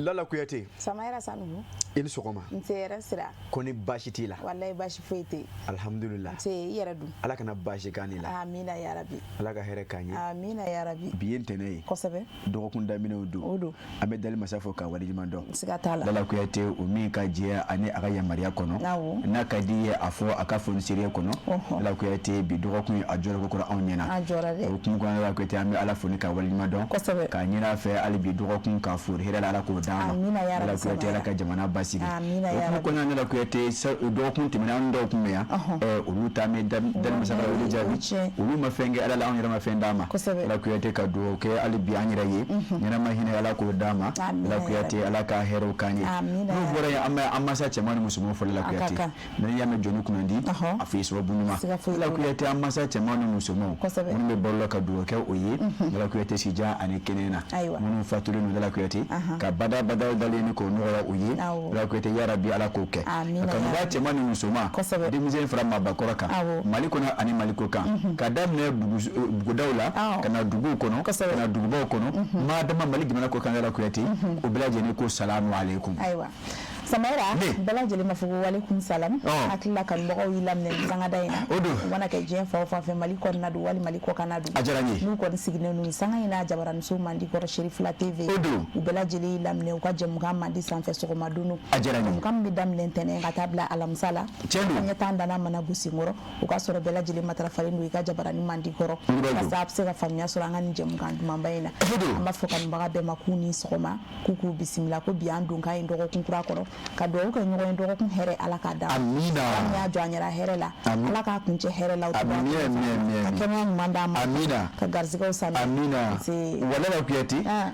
Lala Kuyate. Samayira Sanogo. I ni sɔgɔma. Nse hɛrɛ sira. Ko ni baasi t'i la. Walayi baasi foyi tɛ yen. Alhamdulillah. Nse i yɛrɛ dun. Ala kana baasi k'an n'i la. Amina yarabi. Ala ka hɛrɛ k'an ye. Amina yarabi. Bi ye ntɛnɛn ye. Kosɛbɛ. Dɔgɔkun daminɛw don. O don. An bɛ dali masa fo k'a waleɲuman dɔn. Siga t'a la. Lala Kuyate o min ka jɛ ani a ka yamaruya kɔnɔ. Awɔ. N'a ka di ye a fɔ a ka fɔ seereya kɔnɔ. Ɔhɔn. Lala Kuyate bi dɔgɔkun a jɔra ko kɔrɔ anw ɲɛna. A jɔra dɛ. O hukumu kɔnɔ Lala Kuyate an bɛ Ala fo ni k'a waleɲuman dɔn. Kosɛbɛ. K'a ɲini a fɛ hali bi dɔgɔkun k'a fori hɛrɛ la Ala k'o d'an ma. Amina yarabi. Lala Kuyate Ala ka jamana basigi. Amina O hukumu yarabi. kɔnɔna na Lala Kuyate dɔgɔkun tɛmɛnen an dɔw tun bɛ yan. Ɔhɔn. Olu ta an bɛ dali masa ka wele jaabi. O tiɲɛ. Olu ma fɛn kɛ Ala la anw yɛrɛ ma fɛn d'a ma. Kosɛbɛ. Lala Kuyate ka dugawu kɛ hali bi an yɛrɛ ye. Ɲɛnama hinɛ Ala k'o d'an ma. Amina Lala Kuyate Ala ka hɛrɛw k'an ye. Amina N'o bɔra yen an bɛ an mansa cɛman ni musoman fo Lala A ka Kuyate. kan. N'i y'a mɛn jɔni kunnandi Ɔhɔn. a fɔ i sababu ɲuman. Siga foyi Lala t'o la. Kuyate an mansa cɛman ni musomanw. Kosɛbɛ. Minnu bɛ balo la ka dugawu kɛ o ye. Lala Kuyate sijan ani kɛnɛya na. Ayiwa. Minnu fatulen don Lala Kuyate. Ahan. Ka bada bada dalen ni k'o nɔgɔya u ye. Awɔ. Lala Kuyate yarabi Ala k'o kɛ. Amina A kanubaa yarabi. cɛman ni musoman. Kosɛbɛ. Denmisɛn fara maabakɔrɔ kan. Awɔ. Mali kɔnɔ ani Mali kɔ kan. Ka daminɛ bugudaw la. Awɔ. Ka na duguw kɔnɔ. Kosɛbɛ. Ka na dugubaw kɔnɔ. Maadama Mali jamana kɔ kan Lala Kuyate. O bɛɛ lajɛlen ko salamu aleykum. Ayiwa Samayira Ne. bɛɛ lajɛlen b'a fɔ ko walekum salam Ɔn. hakili la kanubagaw y'i laminɛ nin sangada in na O don. u mana kɛ diɲɛ fan o fan fɛ Mali kɔnɔna don wali Mali kɔkanna don A diyara n ye. n'u kɔni sigilen don nin sanga in na jabaraniso mandi kɔrɔ Cherifla TV O don. u bɛɛ lajɛlen y'i laminɛ u ka jɛmukan mandi sanfɛ sɔgɔma don A diyara n ye. jɛmukan min bɛ daminɛ ntɛnɛn ka taa bila alamisa la Tiɲɛ don. ɲɛ tan danna mana gosi n kɔrɔ o ka sɔrɔ bɛɛ lajɛlen matarafalen don i ka jabarani mandi kɔrɔ O don. walasa a bɛ se ka faamuya sɔrɔ an ka nin jɛmukan dumanba in na O don. an b'a fɔ kanubaga bɛɛ ma k'u ni sɔgɔma k'u k'u bisimila ko bi an donkan ye dɔgɔkun kura kɔrɔ ka dugawu kɛ ɲɔgɔn ye dɔgɔkun hɛrɛ Ala k'a d'an ma. Amina. Ala min y'a jɔ an yɛrɛ hɛrɛ la Amin. Ala k'a kuncɛ hɛrɛ la o Amin, cogoya amin, amin, ka amin. kɛnɛya ɲuman d'an ma Amina. ka garisɛgɛw sanuya Amina. Nse. Wa Lala Kuyate. Ah.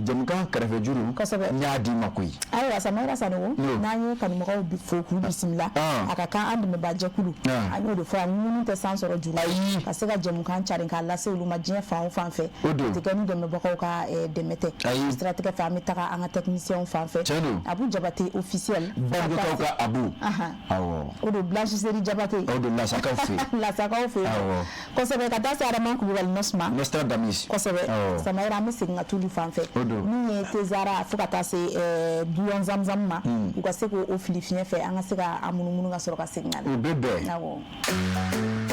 Jamukan kɛrɛfɛ juru. Kosɛbɛ. N y'a d'i ma koyi. Ayiwa Samayira Sanogo No. n'an ye kanubagaw fo k'u bisimila Ah. a ka kan an dɛmɛbaa jɛkulu Ah. an y'o de fɔ yan minnu tɛ san sɔrɔ juru Ayi. ka se ka jɛmukan carin k'a lase olu ma diɲɛ fan o fan fɛ O don. o tɛ kɛ ni dɛmɛbagaw ka dɛmɛ tɛ Ayi. O siratigɛ fɛ an bɛ taga an ka technicien fan fɛ Tiɲɛ don. Abu Jabate officiel Bangokaw ka Abu. Ahan. Awɔ. O don blanchisserie Jabate O don Lasakaw fɛ yen. Lasakaw fɛ yen Awɔ. kosɛbɛ ka taa se Adama Kulubali Nɔsuma Nostradamus. kosɛbɛ Awɔ. Samayira an bɛ segin ka t'olu fan fɛ O don. min ye Tezara fo ka taa se bouillon zamzam ma u ka se k'o fili fiɲɛ fɛ an ka se ka an munumunu ka sɔrɔ ka segin ka na O bɛ bɛn. Awɔ.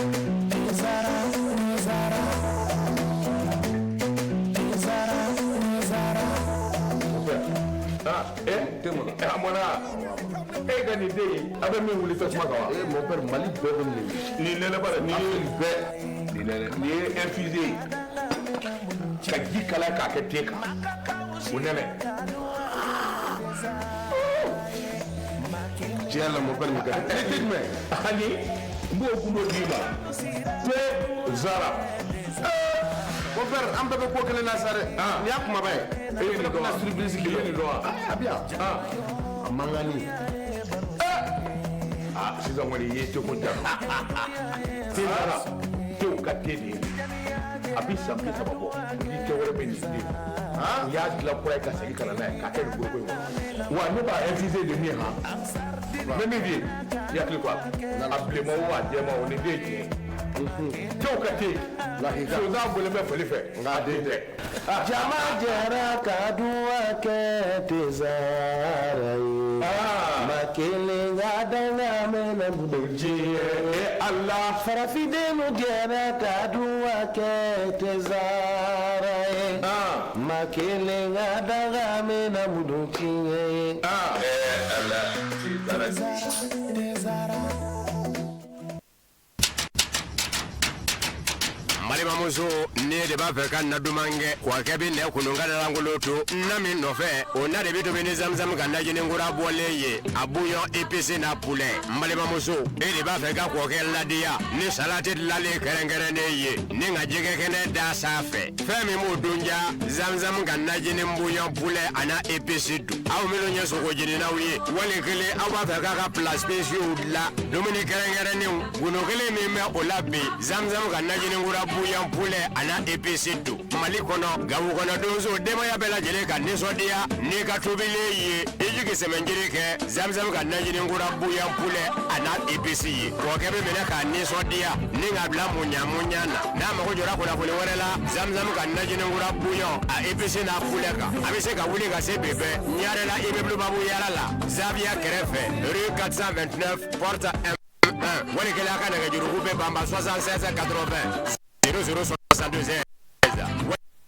A mɔna e ka nin den in a bɛ min wuli tasuma kan wa. Mon père, Mali bɛɛ bɛ nin Nin nɛnɛ ba nin ye bɛɛ nin nɛnɛ nin ye infusé ye ka ji kalaya k'a kɛ te kan o nɛnɛ. Tiɲɛ la mon père nin ka di. Ne tɛ jumɛn ani n b'o gundo d'i ma te zara. Mon père, an bɛɛ bɛ ko kelen na sa dɛ. Ah. Nin y'a kumaba ye. E ye nin dɔn wa? Surprise I ye nin dɔn wa? A bɛ yan. A mankanni. Ah sisan kɔni i ye teko ja. Te zara tew ka te de ye a bi san 30 bɔ ni te wɛrɛ bɛ nin den u y'a dilan kura ye ka segin ka na n'a ye k'a kɛ nin foroko in kɔnɔ wa ne b'a infusé de min han n bɛ min f'i ye i hakili to a la a bilenman o a jɛman o nin den ye tiɲɛ ye tew ka te sonsan bɔlen bɛ fali fɛ nka a den tɛ. Jama jɛra ka duwa kɛ Tezara ye. Ma kelen ka danga mɛnɛ bolo Diɲɛ e Ala. Farafindenw jɛra ka duwa kɛ Tezara ye. Ma kelen ka danga mɛnɛ bolo tiɲɛ ye. Ala te zara. Balimamuso ne de b'a fɛ ka na duman kɛ kɔkɛ bɛ nɛ kunun ka lankolon to na min nɔfɛ o na de bɛ tobi ni zamzam ka najini kura bɔlen ye a bouillon épice n'a poulet n balimamuso e de b'a fɛ ka kɔkɛ ladiya ni salati dilanlen kɛrɛnkɛrɛnnen ye ni ka jɛgɛ kɛnɛ da sanfɛ fɛn min b'o dun ja zamzam ka najini bouillon poulet a n'a épice dun aw minnu ye sogo jeninaw ye wali kelen aw b'a fɛ k'a ka plat spéciaux dilan dumuni kɛrɛnkɛrɛnnenw gundo kelen min bɛ o la bi zamzam ka najini kura bouillon poulet a n'a épice dun Mali kɔnɔ Gawo kɔnɔ donso denbaya bɛɛ lajɛlen ka nisɔndiya n'i ka tobilen ye i jigi k'i sɛmɛnjiri kɛ Zamzam ka najini kura bouillon poulet a n'a épice ye. Kɔkɛ bɛ minɛ k'a nisɔndiya ni k'a bila muɲa muɲa na. N'a mago jɔra kunnafoni wɛrɛ la, Zamzam ka najini kura bouillon a épice n'a poulet kan. A bɛ se ka wuli ka se bɛɛ Ɲarela immeuble Babu Yara la, Zaviya kɛrɛfɛ, rue 429 porte M1. Wali kelen a ka nɛgɛjuruku bɛ banba 76 80 00 72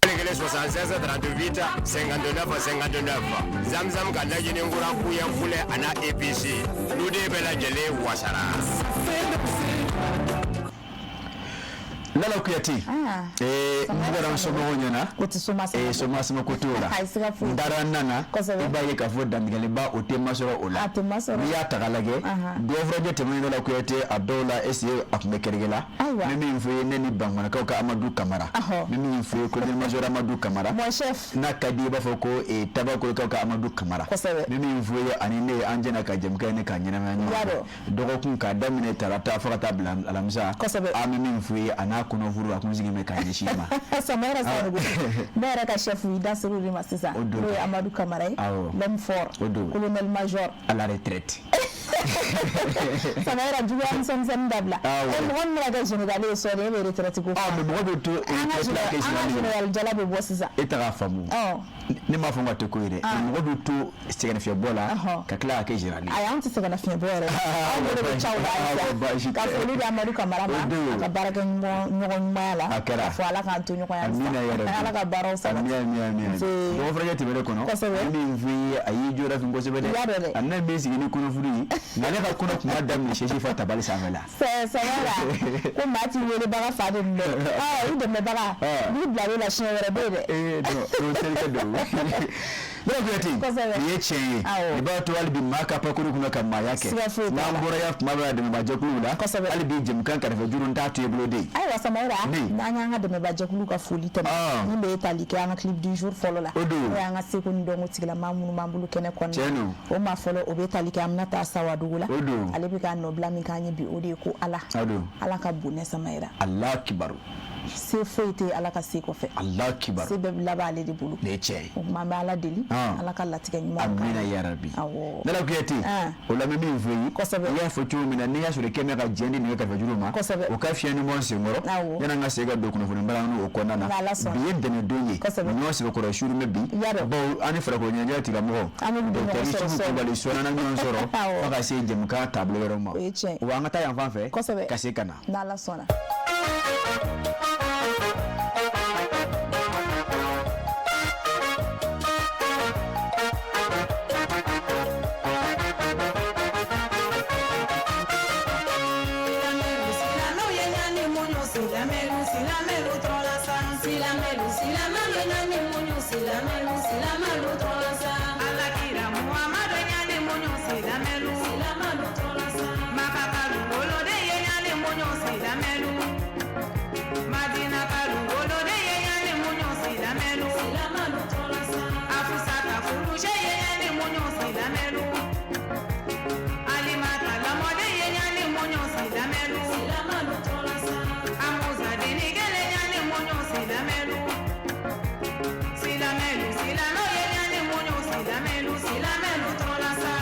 wali kelen 76 38 59 59. Zamzam ka najini kura bouillon poulet a n'a épice, duden bɛɛ lajɛlen wasara. Lala Kuyate, n bɔra n somɔgɔw ɲɛna. O tɛ soma sama. Soma sama ko t'o la. Ayi, siga foyi. N taara n nana. Kosɛbɛ. I b'a ye k'a fɔ dantigɛliba o tɛ masɔrɔ o la. A tɛ masɔrɔ. N'i y'a ta k'a lajɛ, dɔgɔfurajɛ tɛmɛnen Lala Kuyate, a dɔw la est ce que a tun bɛ kɛrɛkɛ la. Ayiwa. N bɛ min f'i ye, ne ni Bankɔnɔkaw ka Amadu Kamara. Ɔhɔ. N bɛ min f'i ye, colonel major Amadu Kamara. Mon chef. N'a ka di i b'a fɔ ko Tabakolikaw ka Amadu Kamara. Kosɛbɛ. N bɛ min f'i ye, ani ne an jɛna ka jɛmukan in k'a ɲɛnamaya ɲɔgɔn Y'a fɛ. Dɔgɔkun k'a daminɛ tarata fo ka taa bila alamisa. Kosɛbɛ. An bɛ min f'i ye, a n'a kɔnɔfuru a kun sigi bɛ k'a ɲɛsin i ma. Samayɛrɛ Sanogo, ne yɛrɛ ka chef i da ser'o de ma sisan, O don. n'o ye Amadu Kamara ye, Awɔ. l'homme fort, O don. colonel major. À la retraite. Samayɛrɛ, juguya misɛnmisɛnnin dabila. Awɔ. E mɔgɔ min bɛna kɛ général ye sɔɔni, e bɛ retraite ko. Ah, mais mɔgɔ bɛ to An ka retraite la kɛ général, an ka général ye. général Jala bɛ bɔ sisan. E ta k'a faamu. Ɔ. Ne m'a fɔ n ka tɛ ko ye dɛ. Mɔgɔ bɛ to sɛgɛnnafiɲɛbɔ la Ɔhɔ. ka tila ka kɛ général ye. Ayi, anw tɛ sɛgɛnnafiɲɛbɔ yɛrɛ la. Anw bolo bɛ caw la Ah, baasi halisa. tɛ. Ka foli di Amadu Kamara ma, O don. a ka baarakɛ ɲɔgɔn ɲumanya la. A kɛra. Ka fɔ Ala k'an to ɲɔgɔn ye halisa. Amina ya rabbi. Ala ka baaraw sabati. Amina, amina, amina. Nse. Dɔgɔfurajɛ tɛmɛnen kɔnɔ. Kosɛbɛ. N bɛ min f'i ye, a y'i jɔra fin kosɛbɛ dɛ. I y'a dɔn dɛ. A nana min sigi ni kɔnɔfuru ye, nka ale ka kɔnɔ tun ma daminɛ sɛsi fa tabali sanfɛ la. Samayɛrɛ, ko maa t'i welebaga fa de dɛ. Ɔ, i dɛmɛbaga, n'i bilal'o la siɲɛ wɛrɛ bɛ yen dɛ. Ee non, o terikɛ don. Lala Kuyate, Kosɛbɛ. nin ye tiɲɛ ye. Awɔ. Nin b'a to hali bi maa ka pakuru kunna ka maaya kɛ. Siga foyi t'a la. N'an bɔra ya tuma bɛɛ dɛmɛbajɛkuluw la. Kosɛbɛ. Hali bi jɛmukan kɛrɛfɛ juru n t'a to i bolo de. Ayiwa Samayɛrɛ, Ne. n'an y'an ka dɛmɛbajɛkulu ka foli tɛmɛ, Ah. min bɛ tali kɛ an ka clip du jour fɔlɔ la, O don. n'o y'an ka seko ni dɔnko tigilamaa minnu b'an bolo kɛnɛ kɔnɔna. Tiɲɛ don. O maa fɔlɔ, o bɛ tali kɛ Aminata Sawadogo la. O don. Ale bɛ ka nɔbila min k'an ye bi, o de ye ko Ala. O don. Ala ka bon ne Samayɛrɛ. Alahu kibaru. Se foyi tɛ Ala ka se kɔfɛ. Alahu kibaru. Se bɛɛ bɛ laban ale de bolo. Nin ye tiɲɛ ye. O tuma an bɛ Ala deli. Ah. Ala ka latigɛ ɲuman k'an Amina ye. ya rabbi. Awɔ. Lala Kuyate, Ah. o la n bɛ min f'i ye. Kosɛbɛ. I y'a fɔ cogo min na, n'i y'a sɔrɔ i kɛn bɛ ka jɛn di nɛgɛ kɛrɛfɛjuru ma. Kosɛbɛ. O ka fiɲɛ ni bɔ n senkɔrɔ. Awɔ. Yanni an ka segin ka don kunnafoni baara o kɔnɔna na. N'Ala sɔnna. Bi ye ntɛnɛndon ye. Kosɛbɛ. Ɲɔgɔn sɛbɛkɔrɔ suurun bɛ bi. I y'a dɔn. Bawo an ni farikolo ɲɛnajɛ tigilamɔgɔ. An bɛ ɲɔgɔn Docteur sɔrɔ Isufu sɔɔni. Kulubali sɔɔni an na ɲɔgɔn sɔrɔ. Awɔ. Fo ka se jɛmukan taabolo wɛrɛw ma. O ye tiɲɛ ye. Wa an ka taa yan fan fɛ. Kosɛbɛ. Ka segin ka na. N'Ala sɔnna. Silamɛw ye ɲani muɲu, silamɛlu, silamɛlu tɔrɔla sa. Silamɛlu, silamɛlu ye ɲani muɲu, silamɛlu, silamɛlu tɔrɔla sa. Ala kira Muhamadu ye ɲani muɲu, silamɛlu, silamɛlu tɔrɔla sa. Makakalu woloden ye ɲani muɲu, silamɛlu. Madinakalu woloden ye ɲani muɲu, silamɛlu, silamɛlu tɔrɔla sa. Afusaka furusɛ ye ɲani muɲu, silamɛlu. Alimata lamɔden ye ɲani muɲu, silamɛlu, silamɛlu tɔrɔla sa. Amusa denni kelen ɲani muɲu, silamɛlu. Silamɛlu, silamɛw ye ɲani muɲu, silamɛlu, silamɛlu tɔrɔla sa.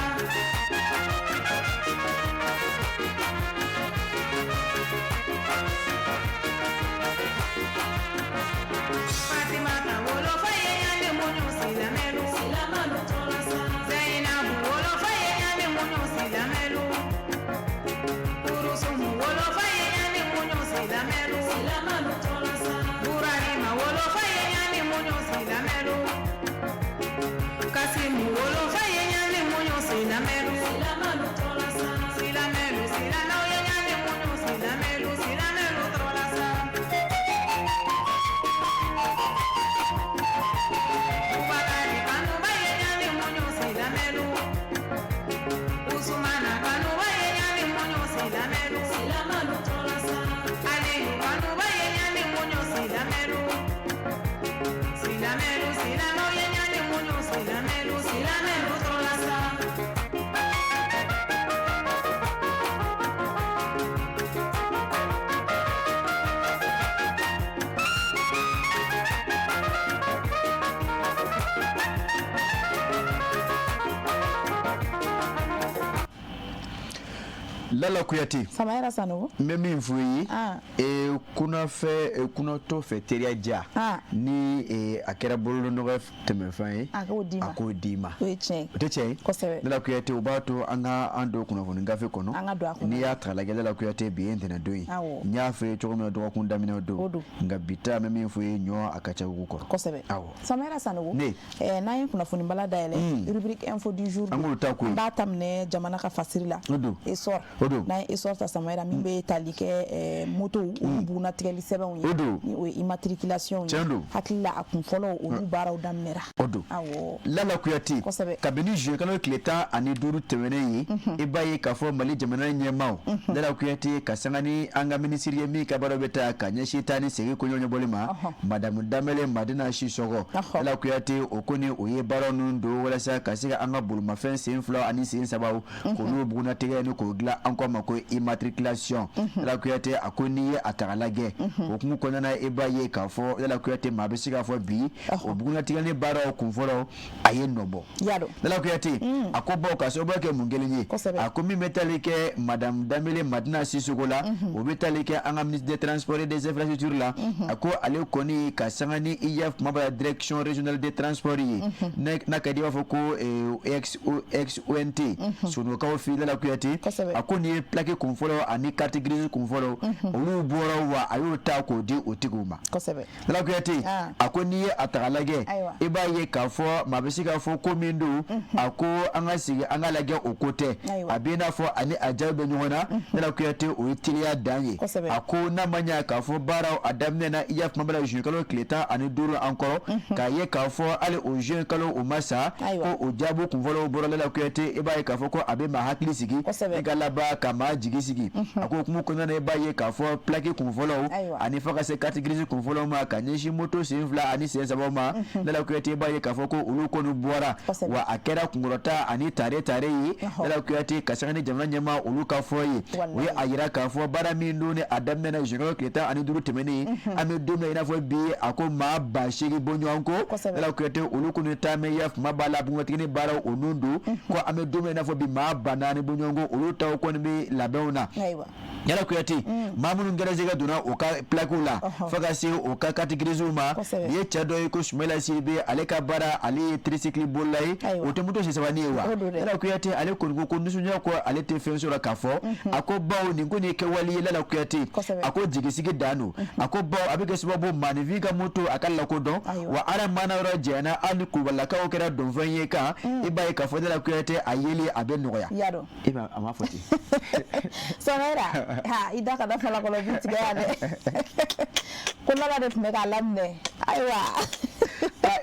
Lala Kuyate. Samayɛrɛ Sanogo. N bɛ min fɔ i ye. Ah. Ee kunnafɛ kunnatɔ fɛ teriya diya. Ah. Ni a kɛra bolonɔgɔ tɛmɛfɛn ye. A k'o d'i ma. A k'o d'i ma. O ye tiɲɛ ye. O tɛ tiɲɛ ye. Kosɛbɛ. Lala Kuyate, o b'a to an ka an don kunnafoni gafe kɔnɔ. An ka don a kɔnɔ. N'i y'a ta k'a lajɛ, Lala Kuyate, bi ye ntɛnɛndon ye. Awɔ. N y'a fɔ i ye cogo min na, dɔgɔkun daminɛ don. O don. Nka bi ta, n bɛ min fɔ i ye, ɲɔ a ka ca wugu kɔrɔ. Kosɛbɛ. Awɔ. Samayɛrɛ Sanogo. Ne. N'an ye kunnafoni bala dayɛlɛ. Rubrique info du jour. An k'o ta koyi. An b'a daminɛ jamana ka fasiri la. O don. Essor. O don. N'an ye essor ta, Samayɛrɛ, min bɛ tali kɛ motow olu bugunnatigɛli sɛbɛnw ye. O don. Ni o ye immatriculation ye. Tiɲɛ don. Hakili la, a kun fɔlɔ, olu baaraw daminɛra. O don. Awɔ. Lala Kuyate. Kosɛbɛ. Kabini juillet kalo tile 15 tɛmɛnen ye, i b'a ye k'a fɔ Mali jamana ɲɛmaaw, Lala Kuyate, ka sanga ni an ka minisiri ye min ka baara bɛ taa ka ɲɛsin taa ni segin koɲɛ ɲɛbɔli ma, Madamu Danbɛlɛ Madina Sisɔkɔ. Lala Kuyate, o kɔni o ye baara ninnu don walasa ka se ka an ka bolimafɛn sen fila ani sen sabaw k'olu bugunnatigɛ ni k'o dilan, an ko a ma ko immatriculation. Lala Kuyate, a ko n'i ye a ta k'a lajɛ, o hukumu kɔnɔna na, i b'a ye k'a fɔ, Lala Kuyate, maa bɛ se k'a fɔ bi o bugunnatigɛ ni baaraw kun fɔlɔ, a ye nɔ bɔ. Y'a dɔn. Lala Kuyate, a ko bawo ka sababu kɛ mun kelen ye? A ko min bɛ tali kɛ Madame Danbɛlɛ Madina Sisoko la, o bɛ tali kɛ an ka ministre des Transports et des Infrastructures la. A ko ale kɔni, ka sanga ni IAF kuma b'a la, direction régionale des transports ye, n'a ka di i b'a fɔ ko XONT Sonokaw fi. Lala Kuyate, a ko nin ye plaque kun fɔlɔ ani carte grise kun fɔlɔ, olu bɔra wa a y'o ta k'o di o tigiw ma. Lala Kuyate, a ko n'i ye a ta k'a lajɛ, i b'a ye k'a fɔ maa bɛ se k'a fɔ ko min don, a ko an ka sigi an ka lajɛ, o ko tɛ, a bɛ i n'a fɔ ani a jaabi bɛ ɲɔgɔn na. Lala Kuyate, o ye teliya dan ye. A ko n'a ma ɲɛ k'a fɔ baaraw a daminɛ na i y'a kuma bɛ la juin kalo tile 15 an kɔrɔ, k'a ye k'a fɔ hali o juin kalo o ma sa, ko o jaabi kunfɔlɔw bɔra. Lala Kuyate, i b'a ye k'a fɔ ko a bɛ maa hakili sigi ni ka laban ka maa jigi sigi. A ko hukumu kɔnɔna na, i b'a ye k'a fɔ plaque kunfɔlɔw ani fo ka se carte grise kunfɔlɔw ma ka ɲɛsin moto sen fila ani sen saba ma, Lala Kuyate, i b'a ye k'a fɔ ko olu kɔni bɔra wa a kɛra kunkɔrɔta ani tare tare ye. Lala Kuyate, ka sanga ni jamana ɲɛmaa olu ka fɔ ye, o ye a yira k'a fɔ baara min don ni a daminɛna juin kalo tile 15 tɛmɛnen, an bɛ don min na i n'a fɔ bi, a ko maa 8000 bɔ ɲɔgɔn kɔ, Lala Kuyate, olu kɔni taamɛ ya kuma b'a la bugunnatigɛ baaraw o nun don, ko an bɛ don min na i n'a fɔ bi, maa 4000 bɔ ɲɔgɔn kɔ, olu taw kɔni bɛ labɛnw na. Lala Kuyate, maa minnu gɛrɛsɛgɛ donna o ka plaquew la fo ka se o ka carte grisew ma, nin ye cɛ dɔ ye ko Sumayila Sidibe, ale ka baara, ale ye tricycle bolila ye, o tɛ moto sen sabani ye wa. Lala Kuyate, ale kɔni ko nisɔndiya ko ale tɛ fɛn sɔrɔ k'a fɔ. A ko bawo nin ko nin ye kɛwale ye. Lala Kuyate, a ko jigisigi dan don. A ko bawo a bɛ kɛ sababu maaninfin ka moto a ka lakodɔn wa ala mana yɔrɔ janyana, hali ni kulubalilakaw kɛra donfɛn ye kan, i b'a ye k'a fɔ Lala Kuyate, a yeli a bɛ nɔgɔya. E b'a a m'a fɔ ten. Samayɛrɛ, ha, i da ka da falakɔlɔ bi tigɛ yan dɛ, ko Lala de tun bɛ k'a laminɛ. Ayiwa.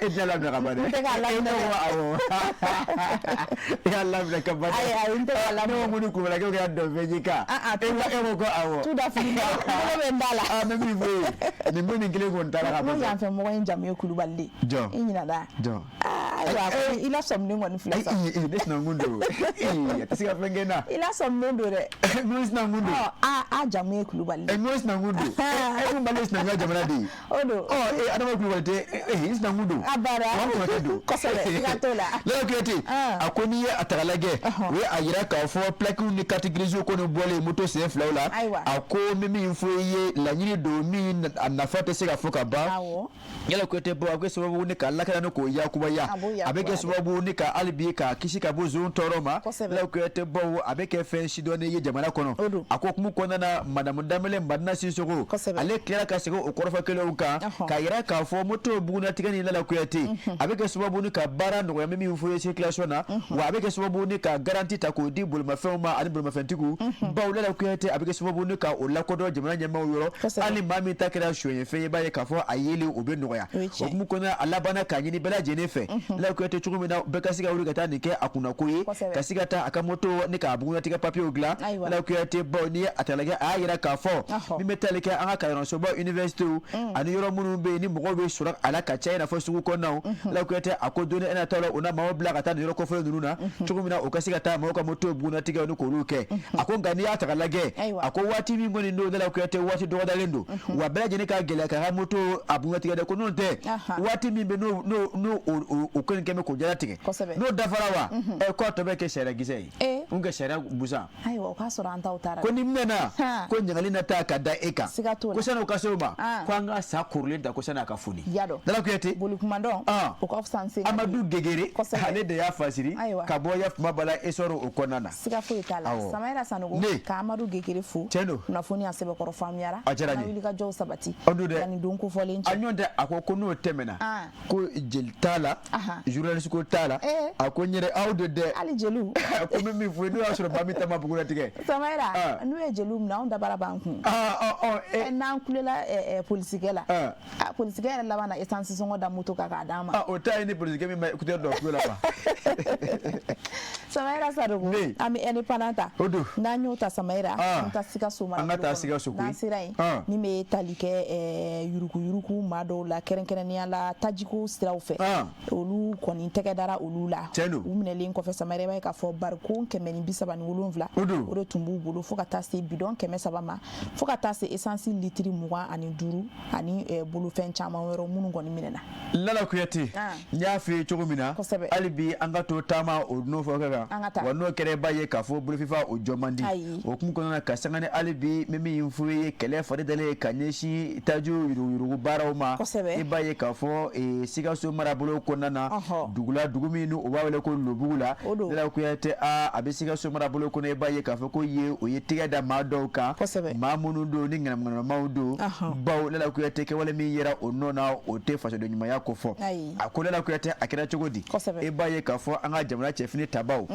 E tɛ laminɛ ka ban dɛ. N tɛ k'a laminɛ. E ko awɔ. I y'a laminɛ ka ban dɛ. Ayi ayi, n tɛ k'a laminɛ. Ne ko ko ni kulubalilakaw kɛra dɔnfɛn ye kan. E ko ko awɔ. Tu da fili n bolo bɛ n da la. Aa, n bɛ min fɔ e ye, nin ko nin kelen kɔni taara ka ban. N ko yanfɛ mɔgɔ in jamu ye Kulubali de ye. Jɔn? I ɲinɛna. Jɔn? Ayiwa, i lasɔminen kɔni filɛ sa. Ayi, ne sinankun don. A tɛ se ka fɛn kɛ n na. I lasɔminen don dɛ. N ko sinankun don. A jamu ye Kulubali de. N ko sinankun don. E ko Mali ye sinankunya jamana de ye. O don. Ɔ ee, Adama Kulubali tɛ ee sinankun don. A baara. Wa n kɔrɔkɛ don. Kosɛbɛ, siga t'o la. Lala Kuyate, a ko n'i ye a ta k'a lajɛ, o ye a yira k'a fɔ plaquew ni carte grisew kɔni bɔlen moto sen filaw la. Ayiwa. A ko n bɛ min fɔ i ye, laɲini don min a nafa tɛ se ka fɔ ka ban. Awɔ. Yala Kuyate, bɔ a bɛ kɛ sababu ni ka lakana ni k'o yakubaya, a bɛ kɛ sababu ni ka hali bi ka kisi ka bɔ zon tɔɔrɔ ma. Lala Kuyate, bawo a bɛ kɛ fɛn sidɔnnen ye jamana kɔnɔ. A ko hukumu kɔnɔna na, Madamu Danbɛlɛ Madina Sisoko, ale tilara ka segin o kɔrɔfɔ kelenw kan k'a yira k'a fɔ moto bugunnatigɛ ni, Lala Kuyate, a bɛ kɛ sababu ni ka baara nɔgɔya, min fɔ ye circulation na, wa a bɛ kɛ sababu ni ka garantie ta k'o di bolimafɛnw ma ani bolimafɛntigiw, bawo Lala Kuyate, a bɛ kɛ sababu ni ka o lakodɔn jamana ɲɛmaaw yɔrɔ, hali maa min ta kɛra sonyɛfɛn ye, i b'a ye k'a fɔ a yeli o bɛ nɔgɔya. O hukumu kɔnɔna, a labanna k'a ɲini bɛɛ lajɛlen fɛ, Lala Kuyate, cogo min na bɛɛ ka se ka wuli ka taa nin kɛ a kunnako ye, ka se ka taa a ka moto ni k'a bugunnatigɛ papiyew dilan. Lala Kuyate, bawo n'i ye a ta lajɛ, a y'a yira k'a fɔ min bɛ tali kɛ an ka kalansoba universitéw ani yɔrɔ minnu bɛ yen ni mɔgɔw bɛ sɔrɔ a la ka caya, i n'a fɔ sugu kɔnɔnaw, Lala Kuyate, a ko don nataw la, u na maaw bila ka taa nin yɔrɔ kɔfɛlen ninnu na, cogo min na u ka se ka taa maaw ka moto bugunnatigɛw ni k'olu kɛ. A ko nka n'i y'a ta k'a lajɛ, a ko waati min kɔni don, Lala Kuyate, waati dɔgɔdalen don wa bɛɛ lajɛlen ka gɛlɛya k'a ka moto a bugunnatigɛ dɛ, ko n'o tɛ waati min bɛ n'o o kɔni kɛn bɛ k'o jalatigɛ. N'o dafara wa, ɛ k'a tɔ bɛ kɛ sariya kisɛ ye. N kɛ sariya busan. Ayiwa, o k'a sɔrɔ an taw taara. Ko ni mɛnna, ko ɲagali na taa ka da e kan. Siga t'o la. Ko san'o ka se o ma, ko an ka sa korolen ta ko san'a ka foni. Y'a dɔn. Lala Kuyate. Boli kuma dɔn. O ka fisa n sen. Amadu Gegere. Ale de y'a fasiri. Ka bɔ yafuma bala Essor o kɔnɔna na. Siga foyi t'a la. Samayira Sanogo. Ne. Ka Amadu Gegere fo. Tiɲɛ don. Kunnafoni a sɛbɛkɔrɔ faamuyara. A diyara n ye. An ka wulikajɔw sabati. O don dɛ. Yanni don kofɔlen cɛ. A ɲɔgɔn tɛ, a ko n'o tɛmɛna. Ko jeli t'a la, journaliste ko t'a la, a ko n yɛrɛ aw de dɛ. Hali jeliw. Ko n bɛ min fɔ ye n'o y'a sɔrɔ maa min ta ma bugulatigɛ. Samayira, n'u ye jeliw minɛ, anw dabara b'an kun. N'an kulela polisikɛ la, polisikɛ yɛrɛ laban na essence sɔngɔ da moto kan k'a d'an ma. O ta ye ni polisikɛ min ma écouteur don tulo la wa. Samayira Sanogo, an bɛ indépendant ta. O don. N'an y'o ta Samayira, an taa Sikaso mara. An ka taa Sikaso koyi. N'an sera yen, min bɛ tali kɛ yuruguyurugu maa dɔw la, kɛrɛnkɛrɛnnenya la tajiko siraw fɛ, olu kɔni tɛgɛ dara olu la. U minɛlen kɔfɛ Samayira, i b'a ye k'a fɔ barikon 137 o de tun b'u bolo, fo ka taa se bidɔn 300 ma, fo ka taa se essence litiri 25 ani bolofɛn caman wɛrɛw minnu kɔni minɛna. Lala Kuyate, n y'a f'i ye cogo min na, hali bi an ka to taama o nɔfɛ kan, wa n'o kɛra i b'a ye k'a fɔ bolofifa o jɔ man di. O hukumu kɔnɔna na, ka sanga ni hali bi n bɛ min f'i ye, kɛlɛ fari dalen ka ɲɛsin taji yuruguyurugu baaraw ma, i b'a ye k'a fɔ Sikaso marabolo kɔnɔna na, dugu la, dugu min u b'a wele ko Lobugu la, Lala Kuyate, a bɛ Sikaso marabolo kɔnɔ, i b'a ye k'a fɔ ko ye o ye tɛgɛ da maa dɔw kan, maa minnu don ni ŋanamuŋanamaw don, bawo Lala Kuyate, kɛwale min yera o nɔ na, o tɛ fasoden ɲumanya ko fɔ. A ko Lala Kuyate, a kɛra cogo di? E b'a ye k'a fɔ an ka jamana cɛfini tabaw,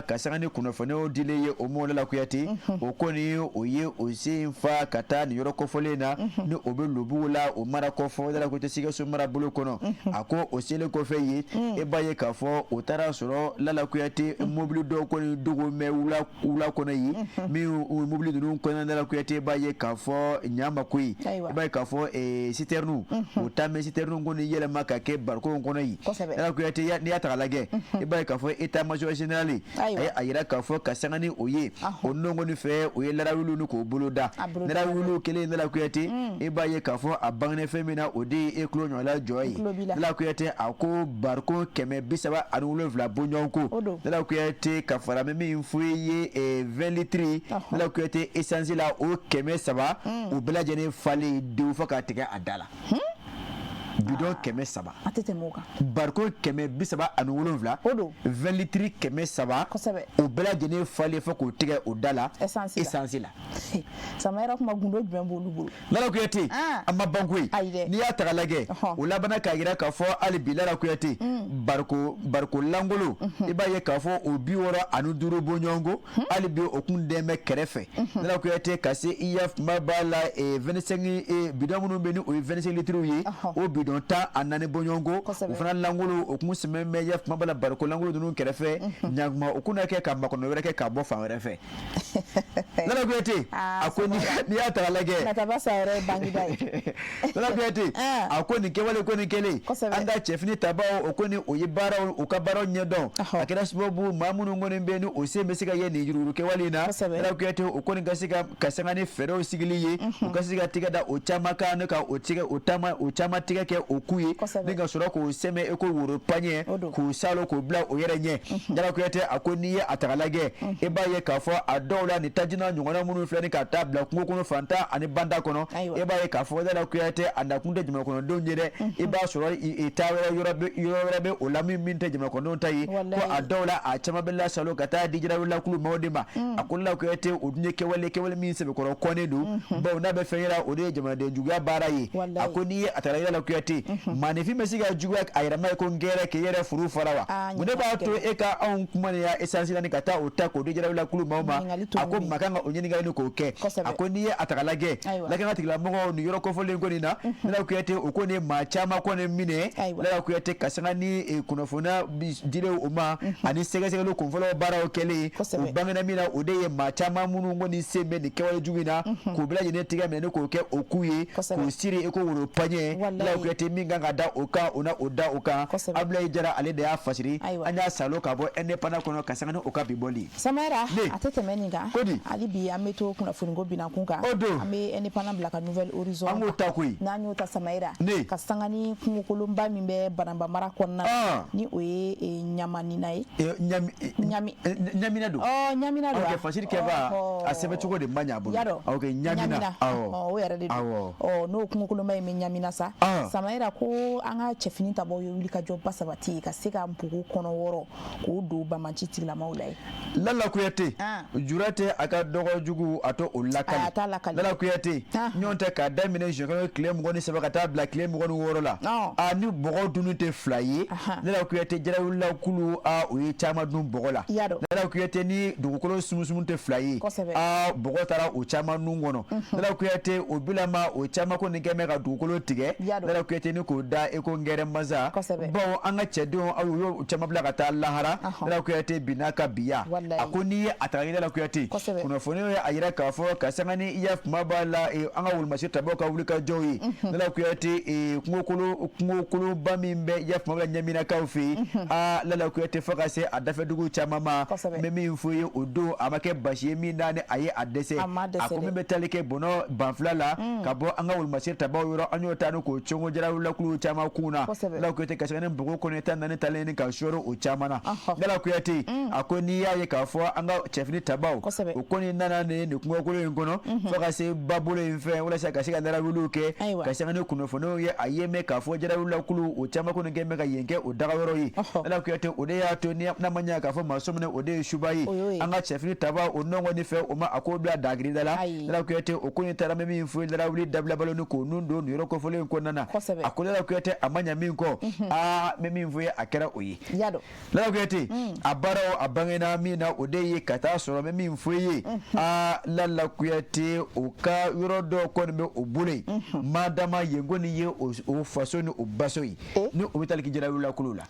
ka sanga ni kunnafoniw dilen ye o ma, Lala Kuyate, o kɔni o ye o sen fa ka taa nin yɔrɔ kofɔlen na, ni o bɛ Lobugu la, o mara kɔfɔ Lala Kuyate, Sikaso marabolo kɔnɔ. A ko o selen kɔfɛ yen, e b'a ye k'a fɔ o taara sɔrɔ Lala Kuyate, mobili dɔw kɔni dogo mɛ wula kɔnɔ yen, min mobili ninnu kɔnɔ, Lala Kuyate, e b'a ye k'a fɔ ɲama ko ye, i b'a ye k'a fɔ citerne o taa bɛ citerne kɔni yɛlɛma ka kɛ barikon kɔnɔ yen. Lala Kuyate, n'i y'a ta k'a lajɛ, i b'a ye k'a fɔ état major général a ye a yira k'a fɔ ka sanga ni o ye, o nɔ kɔni fɛ, o ye larawuliw ni k'o bolo da larawuliw kelen. Lala Kuyate, i b'a ye k'a fɔ a bangenen fɛn min na, o de ye e tulo ɲɔgɔnla jɔ ye. Lala Kuyate, a ko barikon 137 bɔɲɔgɔnko, Lala Kuyate, ka fara bɛ min fɔ i ye 20 litres, Lala Kuyate, essence la, o 300, o bɛɛ lajɛlen falen dewu fo k'a tigɛ a da la. Bidɔn 300, a tɛ tɛmɛ o kan, barikon 137, o don, 20 litres 300, o bɛɛ lajɛlen falen fo k'o tigɛ o da la essence la. Samayira, kuma gundo jumɛn b'olu bolo? Lala Kuyate, a ma ban koyi. N'i y'a ta k'a lajɛ, o labanna k'a yira k'a fɔ hali bi, Lala Kuyate, bariko langolo, i b'a ye k'a fɔ o 65 bɔɲɔgɔnko, hali bi o kun dɛn bɛ kɛrɛfɛ. Lala Kuyate, ka se i ya kuma b'a la 25 bidɔn minnu bɛ ni o ye 25 litres ye, o bidɔn 14 bɔɲɔgɔnko, o fana langolo, o kun sɛmɛ bɛ ya kuma b'a la bariko langolo ninnu kɛrɛfɛ. Ɲankuma o kun na kɛ ka makɔnɔ wɛrɛ kɛ ka bɔ fan wɛrɛ fɛ. Lala Kuyate, a ko n'i y'a ta k'a lajɛ, Nataba sa yɛrɛ ye bangeda ye. Lala Kuyate, a ko nin kɛwale ko nin kɛlen, an ka cɛfini tabaw, o kɔni o ye baaraw, u ka baaraw ɲɛdɔn, a kɛra sababu maa minnu kɔni bɛ ni o sen bɛ se ka ye nin yuruguyurugu kɛwale in na, Lala Kuyate, o kɔni ka se ka sanga ni fɛɛrɛw sigili ye, u ka se ka tigɛ da o caman kan, ni ka o tigɛ o taama o caman tigɛ kɛ o ku ye, ni ka sɔrɔ k'o sɛmɛ i ko woro paɲɛ, k'o salo k'o bila o yɛrɛ ɲɛ. Lala Kuyate, a ko n'i ye a ta k'a lajɛ, i b'a ye k'a fɔ a dɔw la, nin tajina ɲɔgɔnna minnu filɛ ni ka taa bila kungo kɔnɔ fantan ani banda kɔnɔ, i b'a ye k'a fɔ Lala Kuyate, a nakun tɛ jamana kɔnɔdenw ye dɛ. I b'a sɔrɔ taa wɛrɛ yɔrɔ wɛrɛ bɛ o la min tɛ jamana kɔnɔdenw ta ye. Ko a dɔw la, a caman bɛ lasalo ka taa di jarawelakulu maaw de ma. A ko Lala Kuyate, o dun ye kɛwale min sɛbɛkɔrɔ kɔnnen don, bawo n'a bɛ fɛn yira, o de ye jamanaden juguya baara ye. A ko n'i ye a taara Lala Kuyate, maaninfin bɛ se ka juguya a yɛrɛ ma ye ko n gɛrɛ k'i yɛrɛ furu fara wa? Mun de b'a to e ka anw kuma nin ya essence la ni ka taa o ta k'o di jarawelakulu maaw ma? A ko maa kan ka o ɲininkali ni k'o kɛ. A ko n'i ye a ta k'a lajɛ, lakana tigilamɔgɔw nin yɔrɔ kofɔlen kɔni na, Lala Kuyate, o kɔni maa caman kɔni minɛ, Lala Kuyate, ka sanga ni kunnafoniya dilen o ma ani sɛgɛsɛgɛli kunfɔlɔ baaraw kɛlen, o bangena min na, o de ye maa caman minnu kɔni sen bɛ nin kɛwale jugu in na, k'u bɛɛ lajɛlen tigɛ minɛ ni k'o kɛ o ku ye, k'o siri i ko woro paɲɛ. Lala Kuyate. Kuyate min kan ka da o kan, o na o da o kan. Abulayi Jara, ale de y'a fasiri. An y'a salo ka bɔ Indépendant kɔnɔ ka sanga ni o ka bi bɔli. Samayira, a tɛ tɛmɛ nin kan. Hali bi an bɛ to kunnafoniko binakun kan. O don. An bɛ Indépendant bila ka Nouvel Horizon. An b'o ta koyi. N'an y'o ta, Samayira, ka sanga ni kungokolonba min bɛ Banamba mara kɔnɔna na, ni o ye Ɲamanina ye. Ɲami Ɲamina don. Ɔ, Ɲamina don. Ok, fasiri kɛba, a sɛbɛn cogo de man ɲɛ a bolo. Y'a dɔn. Ok, Ɲamina. Awɔ, o yɛrɛ de don. Ɔ, n'o kungokolonba in bɛ Ɲamina sa, Samayira, ko an ka cɛfini tabaw ye wulikajɔba sabati ka se ka npogo kɔnɔ wɔɔrɔ k'o don banbanci tigilamaw la ye. Lala Kuyate, jura tɛ a ka dɔgɔ jugu a to o lakali. A t'a lakali. Lala Kuyate, ɲɔgɔn tɛ k'a daminɛ juin kalo tile 23 ka taa bila tile 26 la, a ni bɔgɔ dunni tɛ fila ye. Lala Kuyate, jarawulila kulu, a o ye caman dun bɔgɔ la. Lala Kuyate, ni dugukolo sumusumu tɛ fila ye, a bɔgɔ taara o caman nun kɔnɔ. Lala Kuyate, o bilama o caman ko nin kɛ bɛ ka dugukolo tigɛ. Lala Kuyate, ni k'o da e ko ngɛrɛ masa, bawo an ka cɛdenw, aw y'o caman bila ka taa lahara. Lala Kuyate, bi n'a ka biya, a ko n'i ye a ta Lala Kuyate, kunnafoni ye a yira k'a fɔ ka sanga ni i ya kuma b'a la, an ka wolomasi tabaw ka wuli ka jɔw ye. Lala Kuyate, kungokolo kungokoloba min bɛ i ya kuma b'a la Ɲaminakaw fɛ yen, aa Lala Kuyate, fo ka se a dafɛdugu caman ma, n bɛ min fɔ ye, o don a ma kɛ basi ye min na ni a ye a dɛsɛ. A ko min bɛ tali kɛ bɔnɔ banfila la ka bɔ an ka wolomasi tabaw yɔrɔ, an y'o ta ni k'o congo jarawulakulu caman kun na. Lala Kuyate, ka sanga ni npogo kɔnɔ 14 talen ni ka sɔɔri o caman na. Lala Kuyate, a ko n'i y'a ye k'a fɔ an ka cɛfini tabaw, o kɔni nana nin kungokolo in kɔnɔ fo ka se babolo in fɛ walasa ka se ka larawuliw kɛ, ka sanga ni kunnafoniw ye, a ye mɛn k'a fɔ jarawulakulu o caman kɔni kɛ bɛ ka yen kɛ o dagayɔrɔ ye. Lala Kuyate, o de y'a to n'a ma ɲɛ k'a fɔ maa sɔminɛ, o de ye suba ye. An ka cɛfini tabaw o nɔngɔn ni fɛ, o ma a ko bila dagirida la. Lala Kuyate, o ko in taara bɛ min fɔ larawuli dabilabalo ni k'o nun don nin yɔrɔ kofɔlen in kɔnɔna na. A ko Lala Kuyate, a ma ɲɛ min kɔ, aa n bɛ min fɔ ye, a kɛra o ye. Lala Kuyate, a baaraw a bangena min na, o de ye ka taa sɔrɔ, n bɛ min fɔ i ye, aa Lala Kuyate, o ka yɔrɔ dɔ kɔni bɛ o bolo yen, madama yen kɔni ye o faso ni o baso ye, ni o bɛ tali kɛ jarawulakulu la.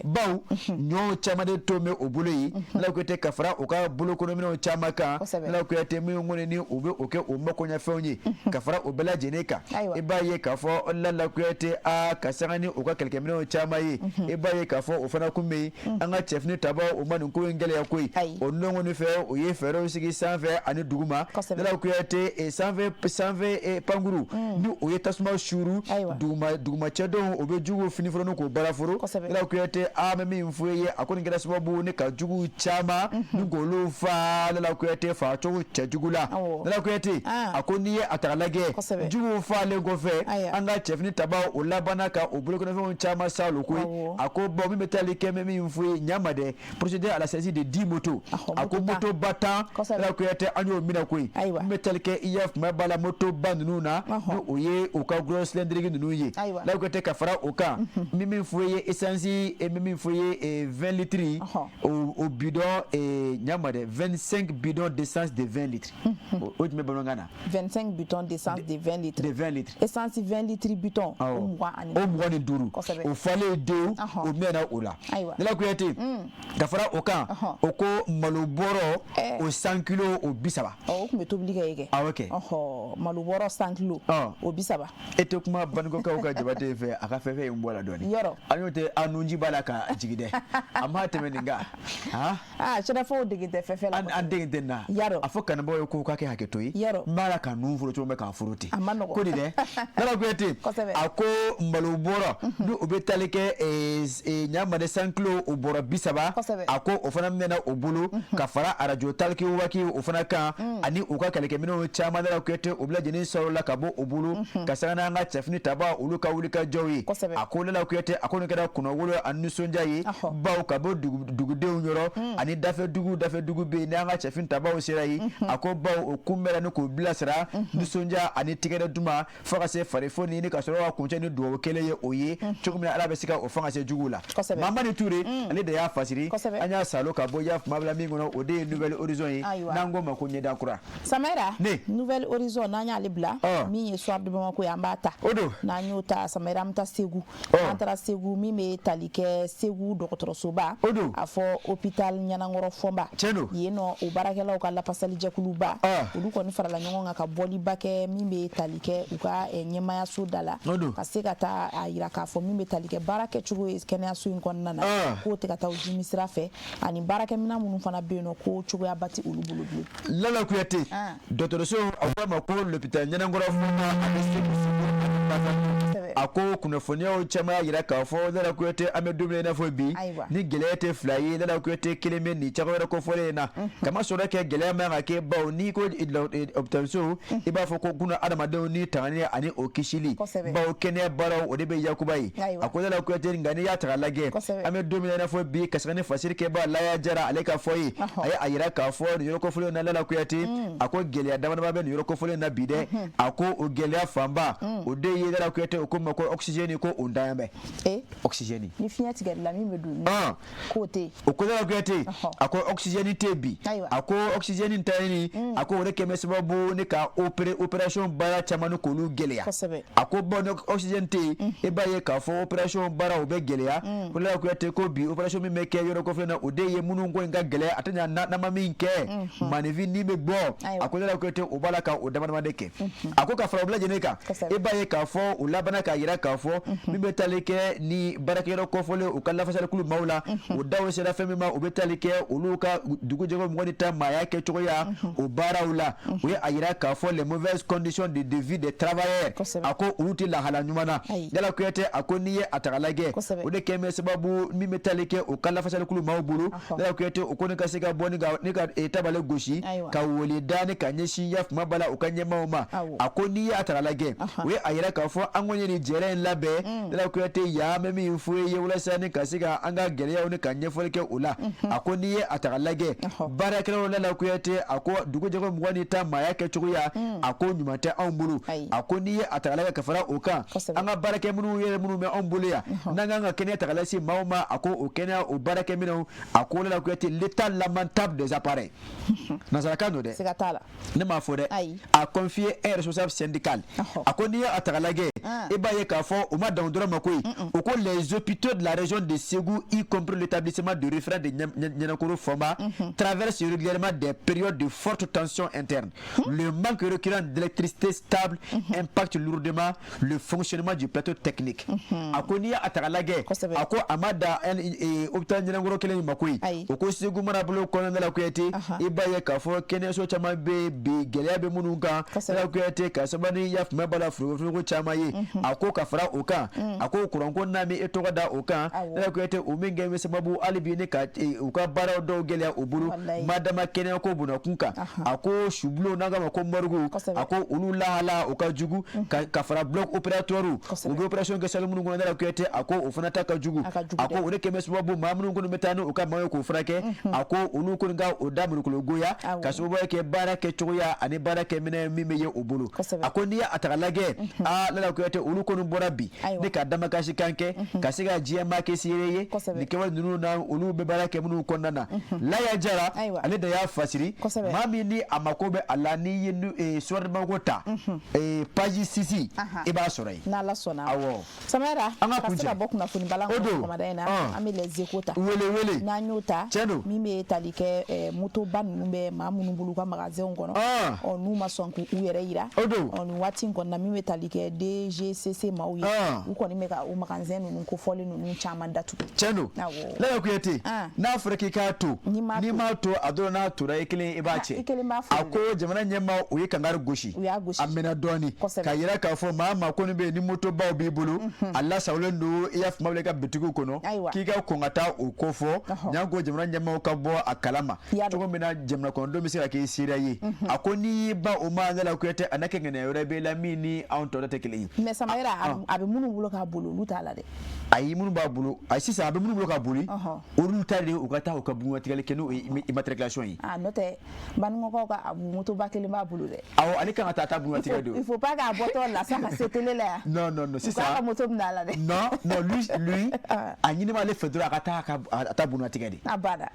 Bawo ɲɔ caman de to bɛ o bolo yen, Lala Kuyate, ka fara u ka bolokɔnɔminɛnw caman kan. Lala Kuyate, minnu kɔni ni u bɛ o kɛ o makoɲɛfɛnw ye, ka fara o bɛɛ lajɛlen kan, i b'a ye k'a fɔ Lala Kuyate, a ka sanga ni u ka kɛlɛkɛminɛnw caman ye, i b'a ye k'a fɔ o fana kun bɛ yen. An ka cɛfini tabaw, o ma nin ko in gɛlɛya koyi. O nɔngɔn fɛ, o ye fɛɛrɛw sigi sanfɛ ani duguma. Lala Kuyate, sanfɛ sanfɛ pankuru ni o ye tasuma suuru, duguma duguma cɛdenw o bɛ jugu fini foro k'o balaforo. Lala Kuyate, a bɛ min fɔ i ye, a ko nin kɛra sababu ni ka jugu caman ni k'olu fa. Lala Kuyate, fa cogo cɛjugu la. Lala Kuyate, a ko n'i ye a ta lajɛ, juguw faalen kɔfɛ, an ka cɛfini tabaw o labanna ka o bolokɔnɔfɛnw caman sa olu koyi. A ko bon, min bɛ tali kɛ, bɛ min fɔ ye, ɲama dɛ, procéder à la saisie de 10 motos. A ko moto ba 10, Lala Kuyate, an y'o minɛ koyi. Min bɛ tali kɛ i ya kuma b'a la moto ba ninnu na, ni o ye u ka gros cylindrique ninnu ye. Lala Kuyate, ka fara o kan, n bɛ min fɔ i ye, essence, n bɛ min fɔ i ye, 20 litres o bidon, ɲama dɛ, 25 bidons d'essence de 20 litres. O jumɛn bamanankan na? 25 bidons d'essence de 20 litres. De 20 litres. Essence 20 litres bidon o 25. O 25, o falen dewu, o mɛnna o la. Lala Kuyate, ka fara o kan, o ko malo bɔrɔ o 100 kilos o 30. O tun bɛ tobili kɛ yen kɛ. Awɔ kɛ. Malo bɔrɔ 100 kilos o 30. E tɛ kuma Banikɔkaw ka Jabate fɛ, a ka fɛn fɛn in bɔ la dɔɔnin. Yɔrɔ. An y'o tɛ, a nunji b'a la ka jigin dɛ, a ma tɛmɛ nin kan. Aa, sɛnɛfɔw dege tɛ fɛn fɛn la. An dege tɛ nin na. Yarɔ. A fɔ kanubagaw ye k'u ka kɛ hakɛto ye. Yarɔ. N b'a la ka nun foro cogo min k'a foro ten. A ma nɔgɔn. Ko di dɛ. Lala Kuyate. A ko malo bɔrɔ ni o bɛ tali kɛ ɲamade 100 kilos o bɔrɔ 30. A ko o fana minɛna o bolo ka fara arajo taliki waki o fana kan ani u ka kɛlɛkɛminɛnw caman. Lala Kuyate, o bɛɛ lajɛlen sɔrɔla ka bɔ o bolo ka sanga n'an ka cɛfini taba olu ka wuli ka jɔw ye. A ko Lala Kuyate, a ko nin kɛra kunnawolo ani nisɔndiya ye, bawo ka bɔ dugudenw yɔrɔ ani dafɛ dugu dafɛ dugu bɛ yen, n'an ka cɛfini tabaw sera yen. A ko bawo o kunbɛnna ni k'o bilasira nisɔndiya ani tigɛrɛ duman fo ka se farifoni ni ka sɔrɔ ka kuncɛ ni dugawu kelen ye, o ye cogo min na Ala bɛ se ka o fanga se juguw la. Mamani Ture, ale de y'a fasiri. An y'a salo ka bɔ ya kuma bila min kɔnɔ, o de ye Nouvel Horizon ye, n'an ko ma ko ɲɛda kura. Samayira, Nouvel Horizon, n'an y'ale bila, min ye Soir de Bamako ye, an b'a ta. O don. N'an y'o ta, Samayira, an bɛ taa Segu. An taara Segu, min bɛ tali kɛ Segu dɔgɔtɔrɔsoba, a fɔ hôpital Ɲanankɔrɔ Fɔnba. Tiɲɛ don. Yen nɔ, o baarakɛlaw ka lafasalijɛkuluba, olu kɔni farala ɲɔgɔn kan ka bɔliba kɛ, min bɛ tali kɛ u ka ɲɛmayaso da la. O don. Ka se ka taa a yira k'a fɔ min bɛ tali kɛ baara kɛcogo ye kɛnɛyaso in kɔnɔna na, k'o tɛ ka taa o jimi sira fɛ, ani baarakɛminɛn minnu fana bɛ yen nɔ, ko cogoyaba tɛ olu bolo bilen. Lala Kuyate, dɔgɔtɔrɔso, a ko a ma ko l'hôpital Ɲanankɔrɔ Fɔnba, a bɛ Segu a ko kunnafoniyaw caman y'a jira k'a fɔ, Lala Kuyate, an bɛ don min na i n'a fɔ bi, ni gɛlɛya tɛ fila ye, Lala Kuyate, kelen bɛ nin cakɛyɔrɔ kofɔlen in na, kamasɔrɔ kɛ gɛlɛya man ka kɛ, bawo n'i ko hôpitalso, i b'a fɔ ko buna adamadenw ni tangani ani o kisili, bawo kɛnɛya baaraw, o de bɛ yakuba ye. A ko Lala Kuyate, nka n'i y'a ta k'a lajɛ, an bɛ don min na i n'a fɔ bi, ka sanga ni fasiri kɛbaa Laya Jara ale ka fɔ ye, a ye a jira k'a fɔ nin yɔrɔ kofɔlen na, Lala Kuyate, a ko gɛlɛya damadama bɛ nin yɔrɔ kofɔlen na bi dɛ. A ko o gɛlɛya fanba, o de ye, Lala Kuyate, o ko ma ko oxygène, ko o ntanya bɛ oxygène. Ni fiɲɛ tigɛr'i la, min bɛ don, k'o tɛ yen. O ko Lala Kuyate, a ko oxygène tɛ bi. A ko oxygène ntanyani, a ko o de kɛmɛ sababu ne ka opération baara caman ni k'olu gɛlɛya. A ko bon, ni oxygène tɛ yen, i b'a ye k'a fɔ opération baara o bɛ gɛlɛya. Ko Lala Kuyate, ko bi opération min bɛ kɛ yɔrɔ kofɔlen na, o de ye minnu ko in ka gɛlɛya, a tɛ ɲa n'a ma min kɛ, maninfin ni bɛ bɔ. A ko Lala Kuyate, o b'a la ka o dama dama de kɛ. A ko ka fara o bɛɛ lajɛlen kan, i b'a ye k'a fɔ u labanna k'a jira k'a fɔ min bɛ tali kɛ ni baarakɛyɔrɔ kofɔlen, u ka lafasalikulu maaw la, o daw sera fɛn min ma, o bɛ tali kɛ olu ka dugujɛko 20 ni maaya kɛcogoya o baaraw la. U ye a jira k'a fɔ les mauvaises conditions de vie des travailleurs, a ko olu tɛ lahala ɲuman na. Lala Kuyate, a ko n'i ye a ta k'a lajɛ, o de kɛn bɛ sababu min bɛ tali kɛ u ka lafasalikulu maaw bolo, Lala Kuyate, o kɔni ka se ka bɔ ni ka tabale gosi ka wele da ni ka ɲɛsin yafama b'a la u ka ɲɛmaaw ma. A ko n'i ye a ta k'a lajɛ, u ye a yira k'a fɔ an kɔni ye nin jɛrɛ in labɛn, Lala Kuyate, yan bɛ min fɔ ye walasa ni ka se ka an ka gɛlɛyaw ni ka ɲɛfɔli kɛ o la. A ko n'i ye a ta k'a lajɛ, baarakɛlaw, Lala Kuyate, a ko dugujɛko 20 ni maaya kɛcogoya, a ko ɲuman tɛ anw bolo. A ko n'i ye a ta k'a lajɛ, ka fara o kan, an ka baarakɛ minnu yɛrɛ minnu bɛ anw bolo yan, n'an kan ka kɛnɛya ta k'a lase maaw ma, a ko o kɛnɛya o baarakɛminɛnw, a ko Lala Kuyate, l'état lamentable des appareils, nansarakan don dɛ. Siga t'a la. Ne m'a fɔ dɛ, a confié un responsable syndical. A ko n'i ye a ta k'a lajɛ, i b'a ye k'a fɔ u ma dan o dɔrɔn ma koyi. U ko les hôpitaux de la région de Ségou, y compris l'établissement de référence de Nianankoro Fomba, traversent régulièrement des périodes de forte tension interne. Le manque récurrent d'électricité stable impacte lourdement le fonctionnement du plateau technique. A ko n'i y'a ta k'a lajɛ, a ko a ma dan hôpital Nianankoro kelen in ma koyi. O ko Segu marabolo kɔnɔna la, Kuyate, i b'a ye k'a fɔ kɛnɛyaso caman bɛ bi, gɛlɛya bɛ minnu kan, Lala Kuyate, ka sababu ni yafama b'a la foroko caman ye. A ko ka fara o kan, a ko kuranko n'a min e tɔgɔ da o kan, Lala Kuyate, o min kɛ bɛ sababu hali bi ne ka u ka baaraw dɔw gɛlɛya u bolo, madama kɛnɛyako bɔnna kan. A ko subulon, n'an k'a ma ko morgue, a ko olu lahala o ka jugu, ka fara bloc opératoire, u bɛ opération kɛ salle minnu kɔnɔ, Lala Kuyate, a ko o fana ta ka jugu. A ko o de kɛ bɛ sababu maa minnu kɔni bɛ taa ni u ka maaw ye k'u furakɛ, a ko olu kɔni ka o da goya, ka sababu kɛ baara kɛcogoya ani baara kɛminɛ min bɛ ye u bolo. A ko n'i y'a ta k'a lajɛ, aa Lala Kuyate, olu kɔni bɔra bi ne ka damakasi kan kɛ ka se ka diɲɛ maa kɛ seere ye nin kɛwale ninnu na, olu bɛ baara kɛ minnu kɔnɔna na. Laya Jara, ale de y'a fasiri. Maa min ni a mako bɛ a la, n'i ye Soir de Bamako ta, page 6, i b'a sɔrɔ yen. N'Ala sɔnna. Awɔ. Samara, an ka se ka bɔ kunnafoni balan kɔnɔ sɔgɔmada in na, an bɛ Les Échos ta. Wele wele. N'an y'o ta, tiɲɛ don, min bɛ tali kɛ motoba ninnu bɛ maa minnu bolo u ka magasinw kɔnɔ, ɔ n'u ma sɔn k'u yɛrɛ yira, o don, ɔ nin waati in kɔnɔna, min bɛ tali kɛ DGCC maaw ye, u kɔni bɛ ka o magasin ninnu kofɔlen ninnu caman datugu. Tiɲɛ don, Lala Kuyate, n'a fɔra k'i k'a to, n'i m'a to a dɔrɔn, n'a tora i kelen, i b'a cɛ. I kelen b'a fɔ. A ko jamana ɲɛmaa, u ye kangari gosi. U y'a gosi. A mɛnna dɔɔni ka yira k'a fɔ maa maa kɔni bɛ yen ni motobaw b'i bolo, a lasagolen don, i y'a faamu, i ka bitigiw kɔnɔ, k'i ka kɔn ka taa o ko fɔ ɲanko jamana ɲɛmaaw ka bɔ a kalama cogo min na jamana kɔnɔdenw bɛ se ka kɛ seereya ye. A ko n'i y'i ban o ma, Lala Kuyate, a n'a kɛ ŋaniya wɛrɛ b'e la min ni anw tɔ tɛ kelen ye. Mais Samayira, a bɛ minnu bolo k'a boli, olu t'a la dɛ. Ayi, minnu b'a bolo, ayi, sisan a bɛ minnu bolo k'a boli, olu ta de, u ka taa u ka bugunnatigɛli kɛ, n'o ye immatriculation ye. Ah, n'o tɛ, Banikɔkaw ka abu motoba kelen b'a bolo dɛ. Awɔ, ale kan ka taa ta bugunnatigɛ don. Il faut pas k'a bɔtɔ la sa ka se télé la yan. Non, non, non, sisan. U k'a ka moto minɛ a la dɛ. Non, non, lui lui a ɲini b'ale fɛ dɔrɔn a ka taa a ta bugunnatigɛ de. A banna.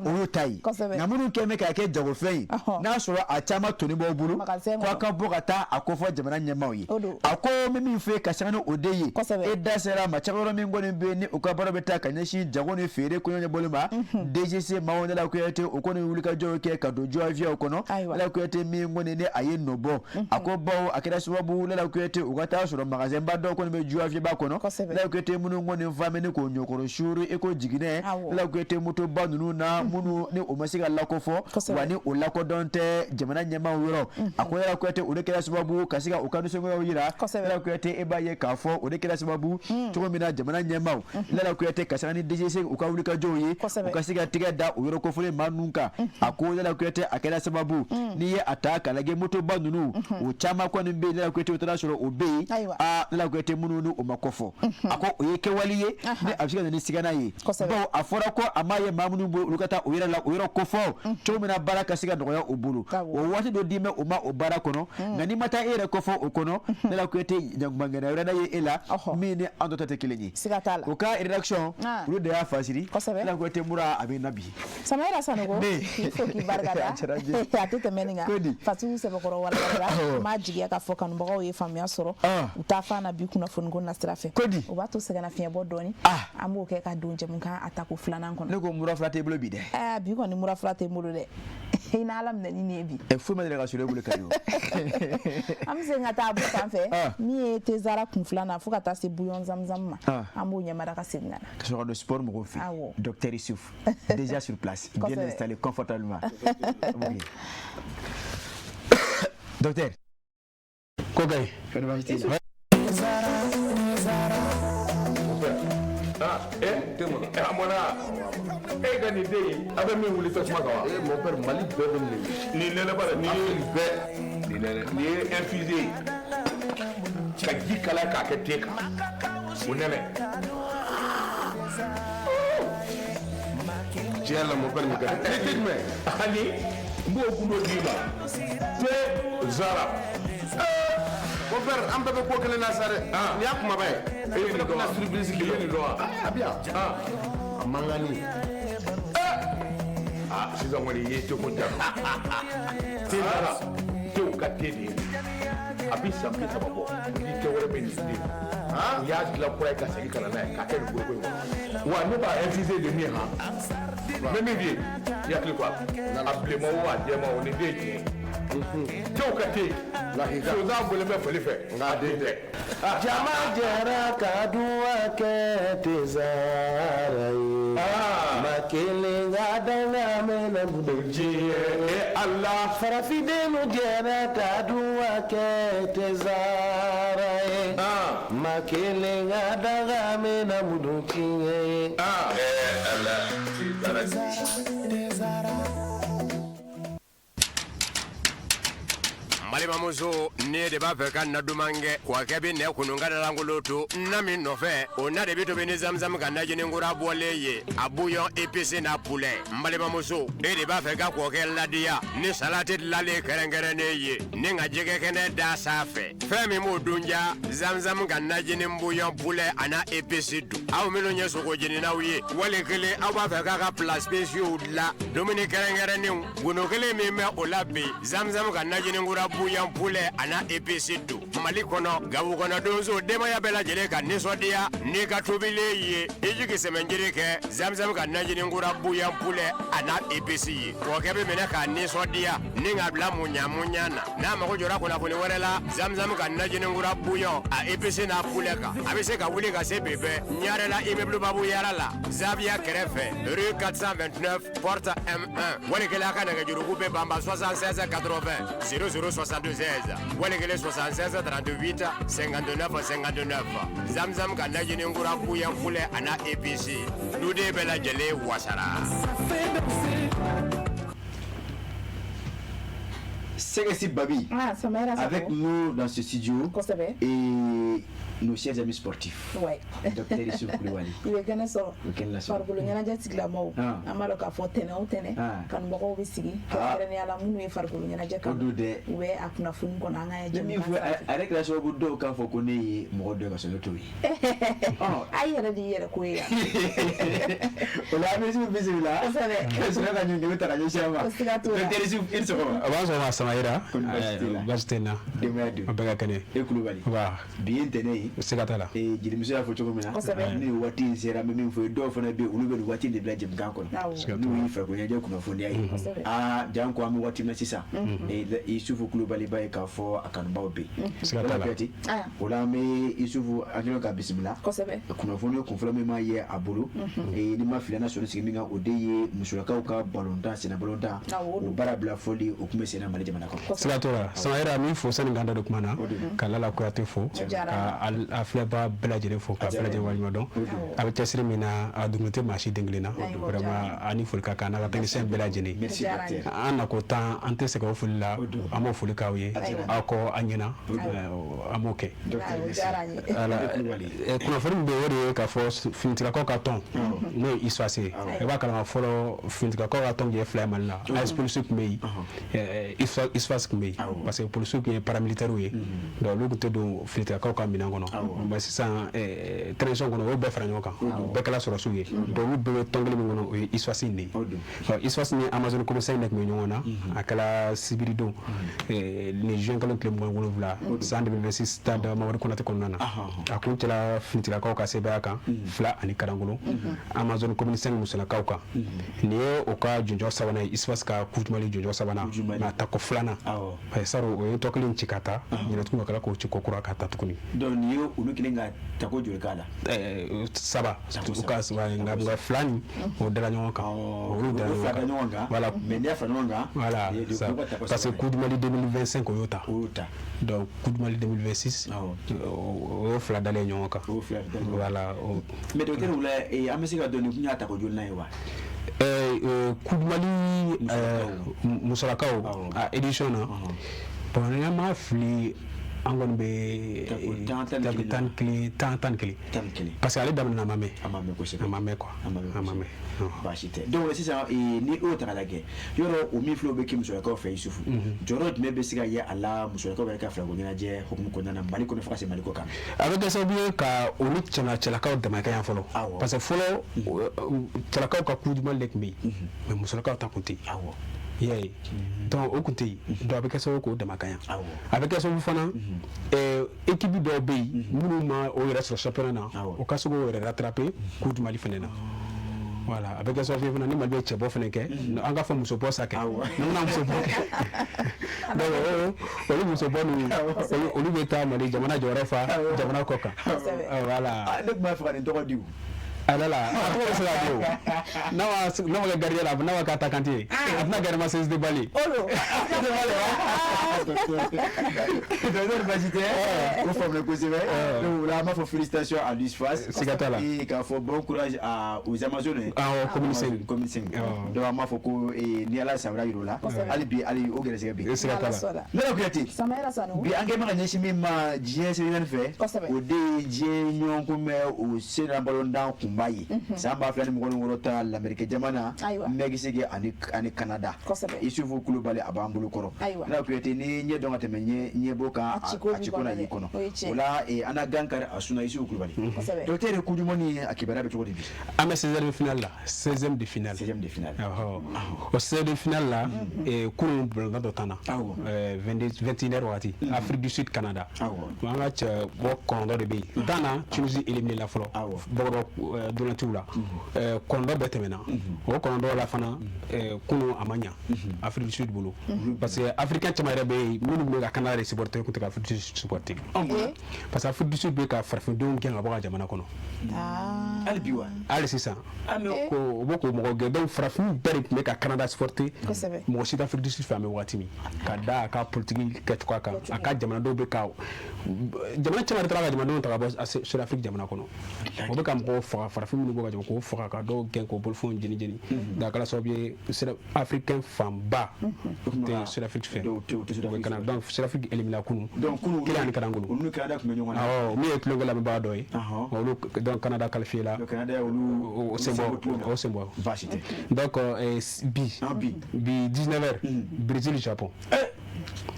O y'o ta ye. Nka minnu kɛlen bɛ k'a kɛ jagofɛn ye, n'a sɔrɔ a caman toni b'aw bolo, ko a ka bɔ ka taa a kofɔ jamana ɲɛmaaw ye. A ko n bɛ min fɔ e ka sanga ni o de ye, e da sera a ma, cakɛyɔrɔ min kɔni bɛ yen ni u ka baara bɛ taa ka ɲɛsin jago ni feere koɲɛ ɲɛbɔli ma, DGC maaw, Lala Kuyate, o kɔni wulikajɔw kɛ ka don joafiyaw kɔnɔ, Lala Kuyate, min kɔni ni a ye nɔ bɔ. A ko bawo a kɛra sababu, Lala Kuyate, u ka bɛ taa sɔrɔ magasin ba dɔw kɔni bɛ Juwafiyɛba kɔnɔ. Lala Kuyate minnu kɔni famɛ ni k'o ɲɔkɔrɔ suuru i ko jiginɛ. Lala Kuyate motoba ninnu na minnu ni o ma se ka lakofɔ, wa ni o lakodɔn tɛ jamana ɲɛmaaw yɔrɔ. A ko Lala Kuyate, o de kɛra sababu ka se ka u ka nisɔngoyaw jira. Lala Kuyate, e b'a ye k'a fɔ o de kɛra sababu cogo min na jamana ɲɛmaaw, Lala Kuyate, ka sanga ni DGC u ka wulikajɔw ye, u ka se ka tigɛ da o yɔrɔ kofɔlen maa ninnu kan. A ko Lala Kuyate, a kɛra sababu n'i ye a ta k'a lajɛ, motoba ninnu o caman kɔni bɛ yen, Lala Kuyate, o taara sɔrɔ o bɛ yen aa, Lala Kuyate, minnu ni o ma kofɔ. A ko o ye kɛwale ye ni a bɛ se ka na ni sigana ye, bawo a fɔra ko a m'a ye maa minnu bolo, olu ka taa o yɛrɛ la o yɔrɔ kofɔ cogo min na baara ka se ka nɔgɔya u bolo. O waati dɔ d'i ma o ma o baara kɔnɔ, nka n'i ma taa e yɛrɛ kofɔ o kɔnɔ, Lala Kuyate, ɲankuma ŋɛnɛ wɛrɛ na ye e la min ni an dɔ ta tɛ kelen ye. Siga t'a la. O ka rédaction, olu de y'a fasiri. Lala Kuyate, mura a bɛ na bi. Samayira Sanogo, k'i fo k'i barika da. A tɛ tɛmɛ nin kan, Fatigiw sɛbɛkɔrɔ walawalala. N b'a jigiya k'a fɔ kanubagaw ye faamuya sɔrɔ u taa fan na bi kunnafoniko nasira fɛ. O b'a to sɛgɛnnafiɲɛbɔ dɔɔni, an b'o kɛ ka don jɛmukan a tako filanan kɔnɔ. Ne ko mura fila t'e bolo bi dɛ. Ɛɛ, bi kɔni mura fila tɛ n bolo dɛ. I n'Ala minɛ ni nin ye bi. Ɛ, foyi ma deli ka sɔrɔ e bolo Kayo. An bɛ segin ka taa Abu fan fɛ, min ye Tezara kun filanan fo ka taa se bouillon zamzam ma. An b'o ɲɛmada ka segin ka na. Ka sɔrɔ ka don sport mɔgɔw fɛ. Docteur Youssouf, déjà sur place, bien installé confortablement. Oui. Docteur. Ko ka ɲi. Kɔni baasi t'i la? Ah, eh, a mɔna. E ka nin den in, a bɛ min wuli tasuma kan wa? Eh, mon père, Mali bɛɛ bɛ nin. Nin nɛnɛ ba la, nin ye bɛɛ. Nin nɛnɛ, nin ye infusé ye. Ka ji kalaya k'a kɛ te kan. O nɛnɛ. Tiɲɛ la, mon père, nin ka di. Ne tɛ jumɛn? Ani n b'o gundo d'i ma. Te Zara. Mon père, an bɛɛ bɛ ko kelen na sa dɛ. Nin y'a kumaba ye. E ye nin dɔn wa? Surprise. I ye nin dɔn wa? A bɛ yan. A mankanni. Ah, sisan kɔni i ye teko ja. Te Zara. Tew ka te de ye. A bɛ san 30 bɔ. Ni tɛ wɛrɛ bɛ nin den. U y'a dilan kura ye ka segin ka na n'a ye k'a kɛ nin foroko in kɔnɔ. Wa ne b'a infusé de min han. N bɛ min f'i ye, i hakili to a la. A bilenman o, a jɛman o, nin den ye tiɲɛ ye. Tew ka te. Sonsan bɔlen bɛ fali fɛ. Nka a den tɛ. Jama jɛra ka duwa kɛ Tezara ye. Ma kelen ka danga mɛnna Diɲɛ e Ala. Farafindenw jɛra ka duwa kɛ Tezara ye. Ma kelen ka danga mɛnna mudu tiɲɛ ye. Ala. Tezara. N balimamuso, ne de b'a fɛ ka na duman kɛ kɔkɛ bɛ nɛ kunun ka dalankolon to na min nɔfɛ, o na de bɛ tobi ni zamzam ka najini kura bɔlen ye, a bouillon épice n'a poulet. N balimamuso, e de b'a fɛ ka kɔkɛ ladiya ni salati dilanlen kɛrɛnkɛrɛnnen ye ni ka jɛgɛ kɛnɛ da sanfɛ, fɛn min b'o dun ja, zamzam ka najini bouillon poulet a n'a épice dun. Aw minnu ye sogo jeninaw ye, wali kelen aw b'a fɛ k'a ka plats spéciaux dilan, dumuni kɛrɛnkɛrɛnnenw, gundo kelen min bɛ o la bi, zamzam ka najini kura bouillon poulet a n'a épice dun. Mali kɔnɔ, Gawo kɔnɔ, donso denbaya bɛɛ lajɛlen ka nisɔndiya n'i ka tobilen ye, i jigi sɛmɛnjiri kɛ zamzam ka najini kura bouillon poulet a n'a épice ye. Kɔkɛ bɛ minɛ k'a nisɔndiya ni k'a bila muɲa muɲa na. N'a mago jɔra kunnafoni wɛrɛ la zamzam ka najini kura bouillon a épice n'a poulet kan, a bɛ se ka wuli ka se bi bɛɛ Ɲarela, immeuble Babu Yara la, Zaviya kɛrɛfɛ, rue 429, porte M1. Wali kelen a ka nɛgɛjuruku bɛ banba 76 80 00 76, wali kelen 76 38 59 59. Zamzam ka najini kura bouillon poulet a n'a épice, duden bɛɛ lajɛlen wasara. Sɛgɛsi Babi, Ah, Samayira Sako. avec nous dans ce studio Kosɛbɛ. et nos chers amis sportifs. Docteur Youssouf Koulibaly. I bɛ kɛnɛ sɔrɔ. U bɛ kɛnɛ lasɔrɔ. Farikolo ɲɛnajɛ tigilamɔgɔw. An b'a dɔn k'a fɔ tɛnɛ o tɛnɛ. Kanubagaw bɛ sigi. Kɛrɛnkɛrɛnnenya la minnu ye farikolo ɲɛnajɛ kanu. O don dɛ. U bɛ a kunnafoni kɔnɔ an ka Ne min fɔ a yɛrɛ kɛra sababu dɔw k'a fɔ ko ne ye mɔgɔ dɔ ye ka sɔrɔ ne t'o ye. A yɛrɛ de y'i yɛrɛ ko ye yan. O la an bɛ Youssouf bisimila. Kosɛbɛ. Ka sɔrɔ ka ɲininkali ta ka ɲɛsin a ma. O siga t'o la. Docteur Youssouf, i ni sɔgɔma. A b'a sɔrɔ a sama yɛrɛ. Samayira. Baasi tɛ n na. Denbaya dun? Bɛɛ ka kɛnɛ. E Kulubali. Wa. Bi ye ntɛnɛn ye. Siga t'a la. Jelimuso y'a fɔ cogo min na. Kosɛbɛ. Ni waati in sera, an bɛ min fɔ ye, dɔw fana bɛ yen, olu bɛ nin waati de bila jɛmukan kɔnɔ. N'o ye farikolo ɲɛnajɛ kunnafoniya ye. Aa, janko an bɛ waati min na sisan. Isufu Kulubali b'a ye k'a fɔ a kanubaw bɛ yen. Siga t'a la. Kuyate. O la an bɛ Isufu an kɛlen ka bisimila. Kosɛbɛ. Kunnafoni kunfɔlɔ min m'a ye a bolo. Ni ma fili, an na sɔnni sigi min kan, o de ye musolakaw ka balontan, senna balontan. O baara bila fɔli, o tun bɛ senna Mali jamana kɔnɔ. Siga t'o la. Samayira, min fo sani k'an da don kuma na, ka Lala Kuyate fo, ka a filɛbaa bɛɛ lajɛlen fo, ka bɛɛ lajɛlen waleɲuman dɔn. A bɛ cɛsiri min na, a dun tɛ maa si den kelen na. Vraiment, a ni foli ka kan n'a ka technicien bɛɛ lajɛlen. An nako tan, an tɛ sɛgɛn o foli la, an b'o foli k'aw ye. Aw kɔ an ɲɛna, an b'o kɛ. Kunnafoni min bɛ yen, o de ye k'a fɔ finitigilakaw ka tɔn, n'o ye USFAS ye. I b'a kalama fɔlɔ, finitigilakaw ka tɔn tun ye fila ye Mali la. AS Police tun bɛ yen, USFAS tun bɛ yen, parce que polisiw tun ye paramilitaires ye, donc olu tun tɛ don finitigilakaw ka minɛn kɔnɔ. Mais sisan, transition kɔnɔ, o y'o bɛɛ fara ɲɔgɔn kan, o bɛɛ kɛra sɔrɔdasiw ye. Donc olu bɛɛ bɛ tɔn kelen min kɔnɔ, o ye USFAS in de ye. USFAS ni Amazone Commune 5 de tun bɛ ɲɔgɔn na. A kɛra sibiridon ni juin kalo tile 27 san 2026, stade Mamadu Konate kɔnɔna na. A kun cɛla finitigilakaw ka sebaaya kan 2 ani kalankolon Amazone Commune 5 musolakaw kan. Nin ye o ka jɔnjɔn sabanan ye, USFAS ka Coupe du Mali jɔnjɔn sabanan, nka tako filanan. Saro o ye tɔ kelen ci ka taa ɲinɛ tuguni, ka tila k'o ci ko kura ka taa tuguni. Donc nin ye olu kelen ka tako joli k'a la? Saba u ka, nka fila nin, o dala ɲɔgɔn kan, olu dala ɲɔgɔn kan. Voilà. Mais n'i y'a fara ɲɔgɔn kan. Voilà, parce que Coupe du Mali 2025, o y'o ta. O y'o ta. Donc Coupe du Mali 2026, o y'o fila dalen ɲɔgɔn kan. O fila dalen. Voilà. Mais docteur, o la an bɛ se ka dɔn nin kun y'a tako joli ye wa? Coupe du Mali musolakaw a édition na, bon, ni an ma fili, an kɔni bɛ 11, 11, parce que ale daminɛ a ma mɛn. A ma mɛn kosɛbɛ. A ma mɛn quoi, a ma mɛn. Baasi tɛ. Donc sisan, ni o ta k'a lajɛ, yɔrɔ o min filɛ, o bɛ kɛ musolakaw fɛ, Yusufu, jɔyɔrɔ jumɛn bɛ se ka ye a la musolakaw yɛrɛ ka farikolo ɲɛnajɛ hukumu kɔnɔna na Mali kɔnɔ, fo ka se Mali kɔ kan? A bɛ kɛ sababu ye ka olu cɛlakaw dama kɛ yan fɔlɔ, parce que fɔlɔ cɛlakaw ka Coupe du Mali de tun bɛ yen, mais musolakaw ta tun tɛ yen. I y'a ye, donc o tun tɛ yen. Donc a bɛ kɛ sababu k'o dama ka yan. A bɛ kɛ sababu fana, équipe dɔw bɛ yen minnu ma o yɛrɛ sɔrɔ championnat na, o ka se k'o yɛrɛ rattraper Coupe du Mali fana na. Voilà, a bɛ kɛ sababu ye fana ni Mali bɛ cɛbɔ fana kɛ, an ka fɔ musobɔ sa kɛ, n'an bɛna musobɔ kɛ, donc olu musobɔ ninnu, olu bɛ taa Mali jamana jɔyɔrɔ fa jamana kɔ kan. Voilà. Ne tun b'a fɛ ka nin tɔgɔ di o. A la, a tɔgɔ bɛ se ka di o, n'a ma kɛ gardien la, n'a ma kɛ attaquant ye, a tɛna gagner ma CSD Bali. O don. Docteur, baasi tɛ, o faamuna kosɛbɛ. Donc o la, an b'a fɔ félicitations à l'USFAS. Siga t'a la. Et k'a fɔ bon courage aux Amazones. Awɔ, commune 5. Commune 5. Donc an b'a fɔ ko ni Ala samara yir'u la, hali bi, hali o gɛrɛsɛgɛ bɛ yen. Siga t'a la. Nana Kuyate. Samayira Sanu. Bi an kɛ bɛ ka ɲɛsin min ma diɲɛ seleke fɛ, o de ye diɲɛ ɲɔgɔn kunbɛn o senna balontan kunba ye san 2026 ta, Lamɛrike jamana, Mexique ani Canada. Isufu Kulubali, a b'an bolo kɔrɔ. Nana Kuyate, ni ɲɛ dɔn ka tɛmɛ ɲɛbɔ kan, a ciko na y'i kɔnɔ. O la, an na gan kari a suna, Isufu Kulubali. Docteur, coupe du monde a kibaruya bɛ cogo di bi? An bɛ 16e de finale la, 16e de finale. 16e de finale. O 16e de finale la, kunun balontan dɔ tan na 21 heures waati, Afrique du Sud, Canada. An ka cɛ bɔ 9 de bɛ yen tan na. Tunisie éliminé la fɔlɔ bɔgɔdɔ dolatiw la, 9 bɛɛ tɛmɛna. O 9 la fana, kunun a ma ɲa Afrique du Sud bolo, parce que africain caman yɛrɛ bɛ yen minnu bɛ ka Canada de supporter, kun tɛ ka Afrique du Sud supporter, parce que Afrique du Sud bɛ ka farafindenw gɛn ka bɔ ka jamana kɔnɔ. Hali bi wa? Hali sisan ko u bɛ k'o mɔgɔ gɛn. Donc farafin bɛɛ de tun bɛ ka Canada supporter, mɔgɔ si tɛ Afrique du Sud fɛ an bɛ waati min ka da a ka politique kɛcogoya kan. A ka jamanadenw bɛ ka, jamana caman de taara ka jamanadenw ta ka bɔ Sud-Afrique jamana kɔnɔ. O bɛ ka mɔgɔw faga, farafin minnu bɔ ka jamana k'o faga, ka dɔw gɛn k'o bolofɛnw jeni jeni. Donc a kɛra sababu ye, africain fanba tɛ Sud-Afrique fɛ, u bɛ Canada. Donc Sud-Afrique éliminé kunun, kelen ani karangolo. Olu ni Canada tun bɛ ɲɔgɔn na. Awɔ, min ye tulonkɛ lamɛnbaga dɔ ye olu. Donc Canada qualifié la. Canada olu. O sen bɔ, o sen bɔ. Baasi tɛ. Donc bi bi 19 heures, Brésil, Japon.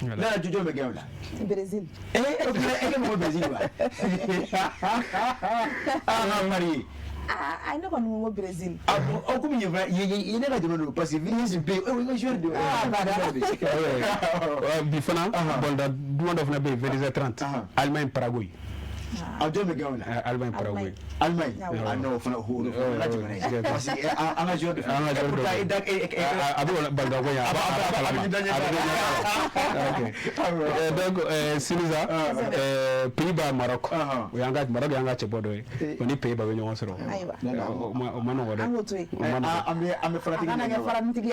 Ne yɛrɛ jɔjɔ bɛ gɛn o la. Brésil. E kɛ mɔgɔ Brésil wa? Ah, n ka pari. Aa, ne kɔni ko Brésil. Ah bon, aw komi yen fana yen ne ka jamana don, parce que Vinicius bɛ yen, o ye n ka joueur de ye. Ah, Bi fana, balontan duman dɔ fana bɛ yen, 22h30, Allemagne Paraguay. A jɔn bɛ gagner o la? Allemagne Paraguay. Allemagne. Ah non, o fana o fana ka jamana ye. Parce que an ka joueur de fana. An ka joueur de. A bɛ balontan ko in, a b'a kalama. A bɛ ok. Donc sini sa, Pays-Bas Maroc. O y'an ka Maroc y'an ka cɛbɔ dɔ ye. O ni Pays-Bas bɛ ɲɔgɔn sɔrɔ. O ma nɔgɔn dɛ. An k'o to yen. O ma nɔgɔn. An bɛ faratigi. A kana kɛ faratigi ye.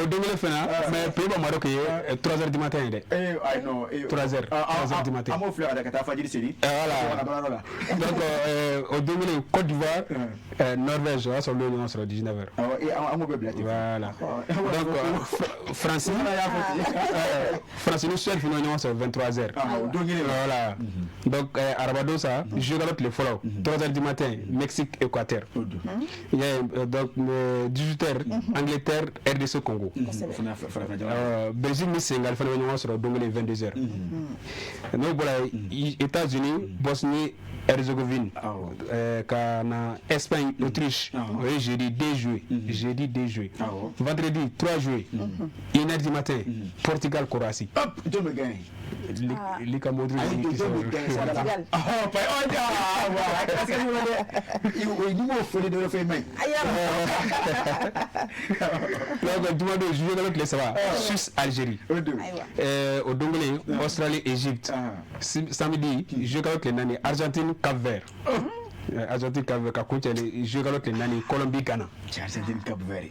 O don kelen fana, mais Pays-Bas Maroc ye 3h du matin ye dɛ. Ayi non. 3h. 3h du matin. An b'o filɛ ka taa fajiri seli. Voilà. Donc o don kelen, Côte d'Ivoire Norvège, o y'a sɔrɔ olu ye ɲɔgɔn sɔrɔ 19h. Awɔ, an b'o bɛɛ bila ten. Voilà. Donc France France ni Suède fana ye ɲɔgɔn sɔrɔ 23h. O don kelen. Voilà. Donc arabadon sa, juillet kalo tile fɔlɔ, 3h du matin, Mexique Équateur. Donc 18h, Angleterre RDC Congo. Belgique ni Sénégal fana bɛ ɲɔgɔn sɔrɔ don kelen, 22h. N'o bɔra États-Unis Bosnie Herzégovine, ka na Espagne Autriche, o ye jeudi 2 juillet, jeudi 2 juillet. Vendredi 3 juillet, 1h du matin, Portugal Croatie. Hop, jɔn bɛ gagner? Luka Modric. Ayi, jɔn bɛ gagner? Portugal. Oh, pa, oh, ah, voilà. Parce que ni m'o foli dɔ fɛn man ɲi. Donc juma don, juillet kalo tile 3, Suisse Algérie. O don. O don kelen, Australie Égypte. Samedi, juillet kalo tile 4, Argentine Cap Vert. Argentine Cap Vert ka kuncɛ ni juillet kalo tile 4, Colombie Ghana. Argentine Cap Vert.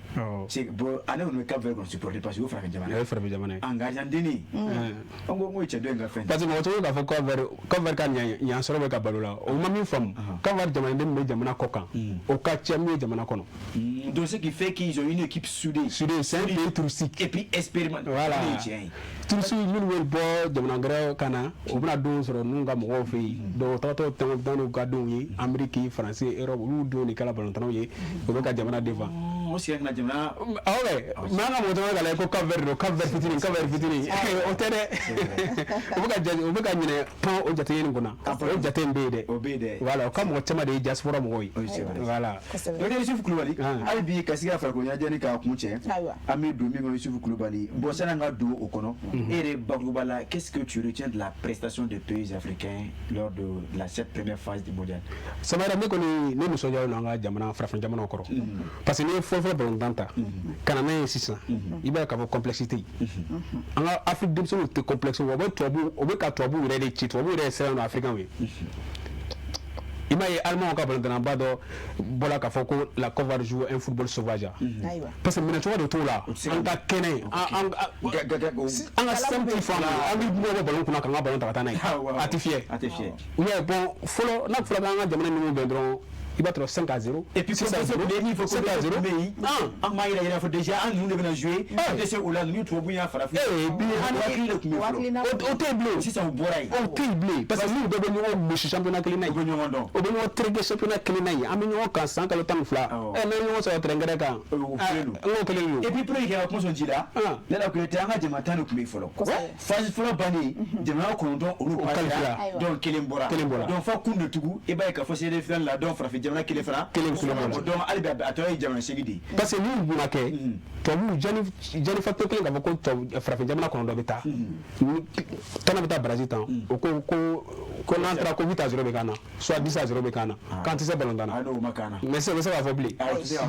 C'est bon, ale kɔni bɛ Cap Vert kɔni supporter parce que o ye farafin jamana ye. O ye farafin jamana ye. Nka Argentine. An ko n ko cɛ dɔ in ka fɛn. Parce que mɔgɔ caman k'a fɔ Cap Vert, Cap Vert ka ɲan sɔrɔ bɛ ka balo la. O ma min faamu. Cap Vert jamanaden min bɛ jamana kɔ kan, o ka ca min ye jamana kɔnɔ. Donc ce qui fait qu'ils ont une équipe soudée. Soudée, c'est un pays touristique. Et puis expérimenté. Voilà. Touristes minnu bɛ bɔ jamana wɛrɛ ka na, u bɛna denw sɔrɔ ninnu ka mɔgɔw fɛ yen. Donc tagatɔ tɛ n'u ka denw ye, Amérique, France, Europe, olu denw de kɛra balontannaw ye, u bɛ ka jamana défend. O sigi ka jamana. Awɔ kɛ, mais an ka mɔgɔ caman k'a lajɛ ko Cap Vert don, Cap Vert fitinin, Cap Vert fitinin, o tɛ dɛ. U bɛ ka ɲinɛ pan o jate nin kunna. O jate in bɛ yen dɛ. O bɛ yen dɛ. Voilà, o ka mɔgɔ caman de ye diaspora mɔgɔw ye. Voilà. Docteur Yusufu Kulubali, hali bi ka sigi ka farikolo ɲɛnajɛ ni k'a kun cɛ, an bɛ don min kɔnɔ, Yusufu Kulubali. Bon, sani an ka don o kɔnɔ, e yɛrɛ bakuruba la, qu'est-ce que tu retiens de la prestation des pays africains lors de la cette première phase du mondial? Samara, ne kɔni ne nisɔndiyalen don an ka jamana farafin jamanaw kɔrɔ, parce que n'i ye fɔlɔ fɔlɔ balontan ta ka na n'a ye sisan, i b'a ye k'a fɔ complexe tɛ yen. An ka Afrique denmisɛnninw tɛ complexe, o bɛ tubabu, o bɛ ka tubabuw yɛrɛ de ci, tubabuw yɛrɛ ye siran don africain ye. I m'a ye, Allemand ka balontanaba dɔ bɔra k'a fɔ ko la Côte d'Ivoire joue un football sauvage, parce que minɛcogo de t'o la. An ka kɛnɛ, an ka système tɛ faamu, an bɛ bɔ ballon kunna k'an ka ballon ta ka taa n'a ye, a tɛ fiyɛ. A tɛ fiyɛ. Ou bon, fɔlɔ n'a fɔra k'an ka jamana ninnu bɛn dɔrɔn, i b'a sɔrɔ 5 à 0. Et puis 6 à 0, il faut 7 à 0. An b'a yira fɔ déjà an ninnu de bɛna jouer, an tɛ se o la, ninnu tubabu y'a farafin. Et puis hakili de tun bɛ fɔlɔ. O tɛ yen bilen. Sisan o bɔra yen. O tɛ yen bilen, parce que n'u bɛɛ bɛ ɲɔgɔn gosi championnat kelen na yen. U bɛ ɲɔgɔn dɔn. O bɛ ɲɔgɔn tereke championnat kelen na yen, an bɛ ɲɔgɔn kan san kalo 12. Ɛ, n'an ye ɲɔgɔn sɔrɔ terrain gɛrɛ kan. O kelen don. N k'o kelen don. Et puis pour que ka kuma sɔn ji la, ne la Kuyate, an ka jamana 10 de tun bɛ yen fɔlɔ. Phase fɔlɔ bannen, jamana 9 olu qualifié. Donc kelen bɔra. Kelen bɔra. Donc fɔ kun de tugun, i b'a ye k'a fɔ CDF final la, donc farafin jamana kelen fana. Kelen kelen bɔra. Donc hali bi a tɔ ye jamana 8 de ye. Parce que n'u ma kɛ tubabuw jani jani facteur kelen k'a fɔ ko tubabu farafin jamana 9 bɛ taa, tɔnɔ bɛ taa Brazil tan, o ko ko n'an taara ko 8 à 0 bɛ k'an na, soit 10 à 0 bɛ k'an na, k'an tɛ se balontan na. N'o ma k'an na. Mais sisan u bɛ se k'a fɔ bilen,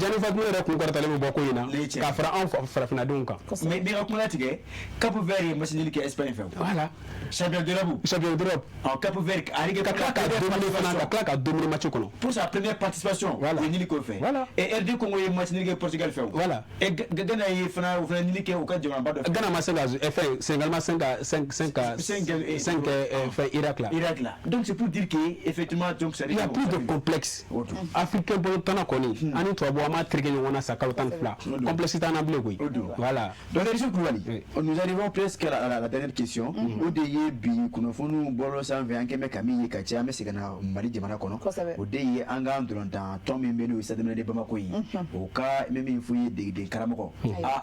Gianni Infantino yɛrɛ kun kɔrɔtalen bɛ bɔ ko in na k'a fara anw farafinnadenw kan. Mais n bɛ ka kuma latigɛ, Cap Vert ye match nul kɛ Espagne fɛ. Voilà. Champion d'Europe. Champion d'Europe. Cap Vert ka tila ka dominer fana, ka tila ka dominer match kɔnɔ. Pour sa première participation. Voilà. U ye nul k'o fɛ. Voilà. Et RD Congo ye match nul kɛ Portugal fɛ. Voilà. Et Ghana ye fana, o fana nul kɛ u ka jamanaba dɔ fɛ. Ghana ma 5 à fɛn, Sénégal ma 5 à 5 5 à 5 5 fɛn Irak la. Irak la. Donc c'est pour dire que effectivement, donc ça Il y a plus de complexe. Africain balontanna kɔni, ani tubabu an m'a tereke ɲɔgɔn na sa kalo 12. Complexe t'an na bilen koyi. Voilà. Donc Youssouf Koulibaly, nous arrivons presque à la dernière question. O de ye bi kunnafoniw bɔlɔlɔ sanfɛ an kɛn bɛ ka min ye ka caya, an bɛ segin ka na Mali jamana kɔnɔ. O de ye an ka An ka ntolantan tɔn min bɛ n'o ye Stade de Bamako ye, o ka n bɛ min fɔ i ye, degeden karamɔgɔ,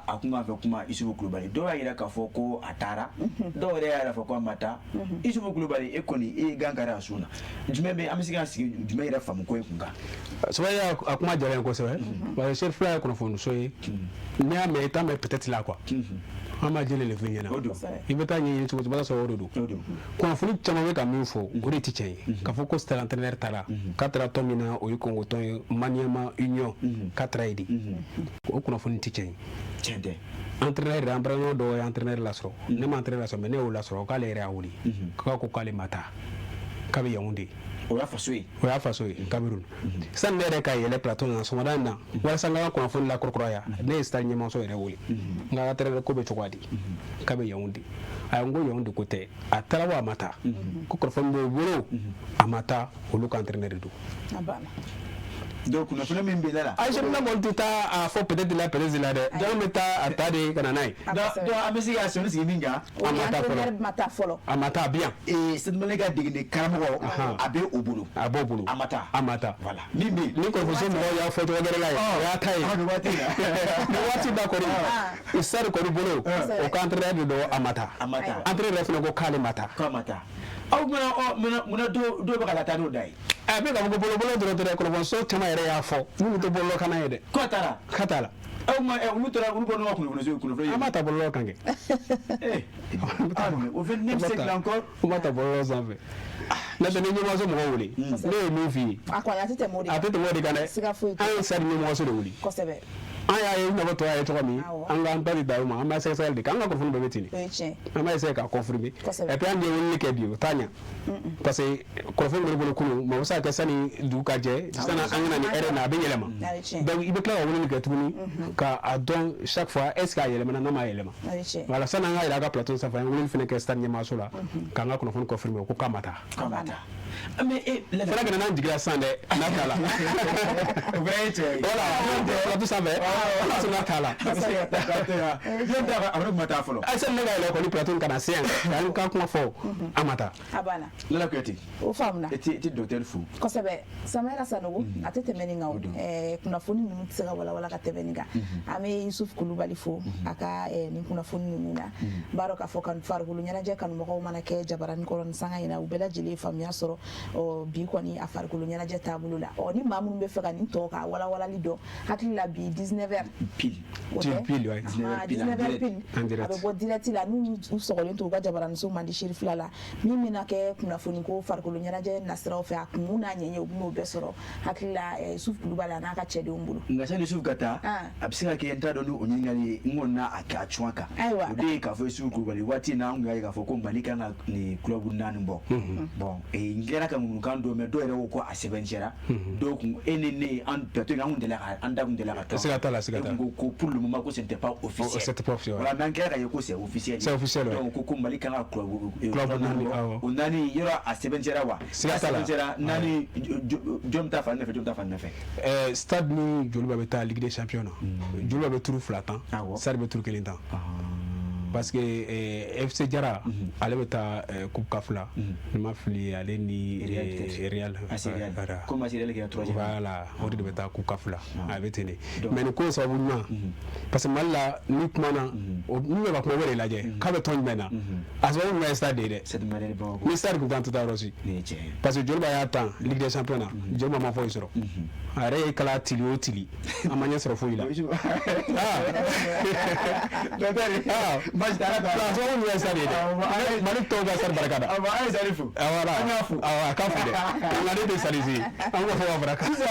a kun k'a fɛ kuma Isufu Kulubali, dɔw y'a jira k'a fɔ ko a taara, dɔw yɛrɛ y'a jira fɔ ko a ma taa. Isufu Kulubali, e kɔni e ye gan kari a sun na, jumɛn bɛ an bɛ se ka sigi jumɛn yɛrɛ faamu ko in kun kan? Sɛbɛn y'a a kuma diyara n ye kosɛbɛ, parce que Seri fila ye kunnafoniso ye. N'i y'a mɛn, i t'a mɛn peut-être la quoi. An b'a jɛlen de f'i ɲɛna. I bɛ taa ɲɛɲini cogo o cogo, i b'a sɔrɔ o de don. Kunnafoni caman bɛ ka min fɔ, o de tɛ tiɲɛ ye. K'a fɔ ko Stade entraîneur taara, k'a taara tɔn min na, o ye Congo tɔn ye, Maniema Union, k'a taara yen de, o kunnafoni tɛ tiɲɛ ye. Tiɲɛ tɛ. Entraîneur yɛrɛ, an baarakɛɲɔgɔn dɔw ye entraîneur lasɔrɔ. Ne ma entraîneur lasɔrɔ, mais ne y'o lasɔrɔ k'ale yɛrɛ y'a wele k'a ko k'ale ma taa, k'a bɛ Yaoundé. O y'a faso ye. O y'a faso ye, Cameroun. Sani ne yɛrɛ ka yɛlɛ plateau na sɔgɔmada in na, walasa n ka kunnafoni lakurakuraya, ne ye Stade ɲɛmaaso yɛrɛ wele. N ka entraîneur ko bɛ cogoya di? K'a bɛ Yaoundé. A n ko Yaoundé ko tɛ, a taara wa a ma taa? Ko kunnafoni b'o bolo, a ma taa, olu ka entraîneur de don. Donc kunnafoni min bɛ ne la. Ayi, na kɔni tɛ taa a fɔ peut-être la, peut-être la dɛ. Donc an bɛ taa a ta de ka na n'a ye. Donc an bɛ se ka sɔnni sigi min kan. A ma taa fɔlɔ. Ma taa fɔlɔ. A ma taa bien. Ee, Stade Malien ka degeden karamɔgɔ, a bɛ o bolo. A b'o bolo. A ma taa. A ma taa. Voilà, min bɛ yen. Ni kunnafoniso mɔgɔw y'a fɔ cogo wɛrɛ la ye, o y'a ta ye. Nin waati in na. Nin waati da kɔni, Stade kɔni bolo, o ka entraîneur de don, a ma taa. A ma taa. Entraîneur yɛrɛ fana ko k'ale ma taa. K'a ma taa. Aw munna ɔ munna munna dɔw bɛ ka taa n'o da ye? A bɛ ka fɔ ko bolo bolo dɔrɔn tɛ dɛ, kunnafoniso caman yɛrɛ y'a fɔ minnu tɛ bɔlɔlɔ kan ye dɛ. K'a taara. K'a taara. Aw ma olu taara, olu bɔ n'u ka kunnafoniso kunnafoni ye. An b'a ta bɔlɔlɔ kan kɛ. Eh, ah, au 29e siècle encore. U b'a ta bɔlɔlɔ sanfɛ. N'o tɛ ni ɲɛmɔgɔso mɔgɔw wele, ne ye min f'i ye. A kɔni a tɛ tɛmɛ o de kan. A tɛ tɛmɛ o de kan dɛ. Siga foyi t'a la. An ye Stade ɲɛmɔgɔso de wele. Kosɛbɛ. An y'a ye i n'a fɔ tɔw y'a ye cogo min, an k'an ta di da o ma, an b'a sɛgɛsɛgɛli de kɛ, an ka kunnafoni bɛɛ bɛ ten de. O ye tiɲɛ. An b'a essayer k'a confirmer. Kosɛbɛ. Et puis an ye weleli kɛ bi, o t'a ɲɛ. Parce que kunnafoni bɛ ne bolo kunun, mais o bɛ se ka kɛ sani dugu ka jɛ, sani an ka na ni heure in na, a bɛ yɛlɛma. Donc i bɛ tila ka weleli kɛ tuguni ka a dɔn chaque fois est ce que a yɛlɛmana n'a ma yɛlɛma. Voilà, sani an ka yɛlɛ a ka plateau sanfɛ, an ye weleli fana kɛ Stade ɲɛmaaso la k'an ka kunnafoni confirmer, o ko k'a ma taa. K'a ma taa. Mais e fana kana n'an jiginna sisan dɛ, n'a t'a la. O fana ye tiɲɛ ye. Voilà, plateau sanfɛ, n'a sɔrɔ n'a t'a la. A fana tun ma taa fɔlɔ. Ayi, sani ne ka yɛlɛ kɔni plateau in ka na se yan k'an ka kuma fɔ, a ma taa. A banna. Lala Kuyate. O faamuna. E tɛ docteur fo. Kosɛbɛ. Samayɛrɛ Sanogo, a tɛ tɛmɛ nin kan o. Kunnafoni ninnu tɛ se ka walawala ka tɛmɛ nin kan. An bɛ Yusuf Kulubali fo a ka nin kunnafoni ninnu na. N b'a dɔn k'a fɔ farikolo ɲɛnajɛ kanumɔgɔw mana kɛ jabaranin kɔrɔ nin sanga in na, u bɛɛ lajɛlen ye faamuya sɔrɔ bi kɔni a farikolo ɲɛnajɛ taabolo la. Ɔ, ni maa minnu bɛ fɛ ka nin tɔ ka walawalali dɔn, hakili la bi 19h pile. O tɛ? Pile, ouais. 19h pile. A bɛ bɔ direct la, n'u sɔgɔlen to u ka jabaraninso mandi Seri fila la, min bɛna kɛ kunnafoni ko farikolo ɲɛnajɛ nasiraw fɛ, a kun n'a ɲɛɲɛ, u bɛn'o bɛɛ sɔrɔ hakili la Yusuf Kulubali a n'a ka cɛdenw bolo. Nka sani Yusuf ka taa, a bɛ se ka kɛ n t'a dɔn ni o ɲininkali ye n kɔni n'a a kɛ a cuwan kan. Ayiwa. O de ye k'a fɔ Yusuf Kulubali, waati in na an tun y'a ye k'a fɔ ko Mali kan ka nin club 4 bɔ. Bon, n kɛra ka ŋunukan dɔ mɛn, dɔw yɛrɛ ko ko a sɛbɛntiya, dɔw kun e ni ne an plateau in an kun delila ka an da kun delila ka to. Siga t'a la, siga t'a la. E kun ko ko pour le moment ko ce n'était pas officiel. C'était pas officiel. Voilà, mais an kɛra ka ye ko c'est officiel. C'est officiel. Donc ko Mali kan ka club club 4 bɔ. Awɔ. O 4 yɔrɔ a sɛbɛntiya wa? Siga t'a la. Sɛbɛntiya 4, jɔn bɛ taa fan fɛ, jɔn bɛ taa fan fɛ? Stade ni Joliba bɛ taa Ligue des Champions na. Joliba bɛ tour 2 tan. Stade bɛ tour 1 tan. Parce que FC Jara, ale bɛ taa Coupe CAF la. Ni ma fili, ale ni Real. Comme Real kɛra troisième. Voilà, o de bɛ taa Coupe CAF la. A bɛ ten de. Mais nin ko in sababu ɲuman, parce que Mali la ni kumana, n'u bɛ ka kuma, o de lajɛ k'a bɛ tɔn jumɛn na. A sababu ɲuman ye Stade de ye dɛ. Ni Stade tun t'an tɛ taa yɔrɔ si. Parce que Joliba y'a tan Ligue des Champions na, Joliba ma foyi sɔrɔ. A yɛrɛ ye kala tili o tili, a ma ɲɛ sɔrɔ foyi la. Baasi tɛ, ala ka. A sababu ɲuman ye Stade ye dɛ. Mali tɔw ka Stade barika da. An ye Stade fo. Voilà. An y'a fo. Awɔ, a k'a fo dɛ. Nka ne tɛ Stade ye. An k'o fɔ ka fara kan. Sisan,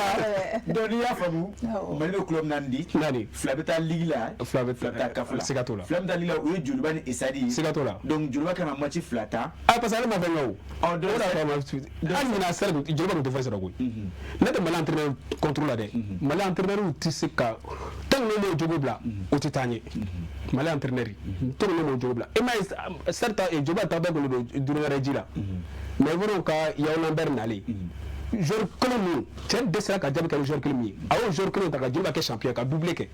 donc n'i y'a faamu, Mali bɛ club 4 di. 4. 2 bɛ taa ligue la. 2 bɛ taa CAF la. Siga t'o la. 2 bɛ taa ligue la, o ye Joliba ni Stade ye. Siga t'o la. Donc Joliba kan ka match 2 ta. Ah, parce que ale ma fɛn kɛ o. Ɔ, donc O de y'a to a ma hali ɲinan Stade Joliba tun tɛ foyi sɔrɔ koyi. Ne tɛ Mali entraîneur contre la dɛ. Mali entraîneur tɛ se ka, tant que n'o m'o jogo bila, o tɛ taa ɲɛ. Mali entraîneur, tant que n'o m'o jogo bila. E m'a ye Stade ta Joliba ta bɛɛ kun don duuru ji la. Mais i ka Yao Lambert nalen, joueur kelen min cɛ dɛsɛra ka jaabi kɛ ni joueur kelen min ye, a y'o joueur kelen ta ka Joliba kɛ champion, ka doublé kɛ.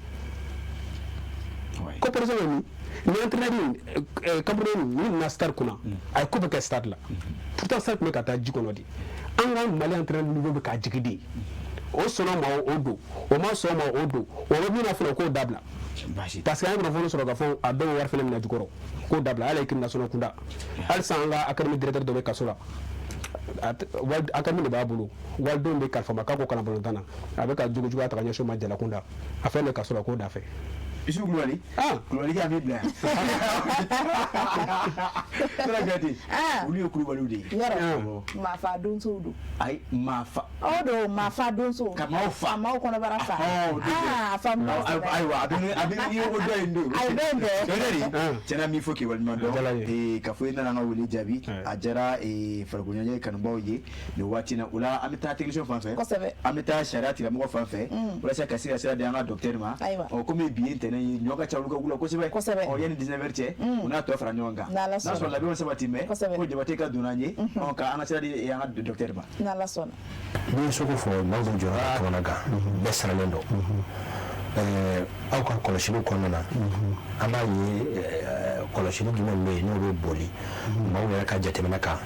Comparaison bɛ min ni entraîneur Cameroun ni nana Stade kunna, a ye ko bɛɛ kɛ Stade la. Pourtant Stade tun bɛ ka taa ji kɔnɔ de. An ka Mali entraîneur niveau bɛ ka jigin de. O sɔnna ma, o don, o ma sɔn ma, o don, o bɛ min na fɔlɔ, k'o dabila, parce que an ye kunnafoni sɔrɔ k'a fɔ a dɔw wari fana minɛ jukɔrɔ, k'o dabila. Hali équipe nationale kunda, halisa an ka académie directeur dɔ bɛ kaso la. Académie de b'a bolo, walidenw bɛ kalifa ma k'a ko kalan balontan na, a bɛ ka jogo juguya ta ka ɲɛsin o ma jala kunda, a fɛn bɛ kaso la, k'o da fɛ. Isu Kulubali. Ah. Kulubali k'a b'i bila yan. Tara Kuyate. Olu ye Kulubaliw de ye. Yɔrɔ maafa donsow don. Ayi, maafa. O don, maafa donso. Ka maaw fa. Ka maaw kɔnɔbara fa. Aa, a faamuya. Ayiwa, a bɛ i ko dɔ in don. Ayi, dɔ in tɛ. Dɔgɔtɔrɔ, tiɲɛna, min fɔ k'i waleɲuman A diyara n dɔn. ye. K'a fɔ i nana an ka wele jaabi. A diyara farikolo ɲɛnajɛ kanubaw ye nin waati in na. O la, an bɛ taa technicien fan fɛ. An bɛ taa sariya tigilamɔgɔ fan fɛ. Walasa ka se ka sira di an ka docteur ma. Ayiwa. Ɔ, komi bi ye ntɛnɛn ye, ɲɔ ka ca olu ka wula kosɛbɛ. Ɔ, yanni 19 heures cɛ, u n'a tɔ fara ɲɔgɔn kan. N'Ala N'a sɔnna. sɔrɔ labɛnw sabati mɛ. Ko Jabate ka donna an ye. Ɔ, ka an ka sira di an ka docteur ma. N'Ala sɔnna. N'i ye soko fɔ, maaw bɛ jɔrɔ ka kamana gan, bɛɛ sirannen don. Aw ka kɔlɔsiliw kɔnɔna na, an b'a ye kɔlɔsili jumɛn bɛ yen n'o bɛ boli maaw yɛrɛ ka jateminɛ kan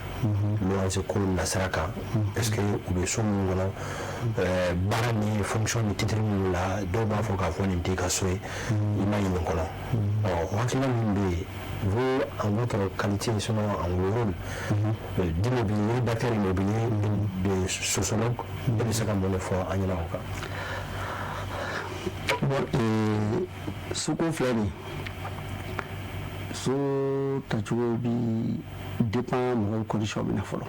luwanse ko nasira kan? Est ce que u bɛ so minnu kɔnɔ, baara ni fonction ni titre minnu la, dɔw b'a fɔ k'a fɔ nin t'i ka so ye, i ma ɲi nin kɔnɔ. Ɔ, o hakilina min bɛ yen, vous, en votre qualité, sinon en rôle d'immobilier, d'acteur immobilier, de sociologue, e bɛ se ka mun de fɔ an ɲɛna o kan? Bon, soko filɛ nin ye, so tacogo bi dépend mɔgɔw condition min na fɔlɔ,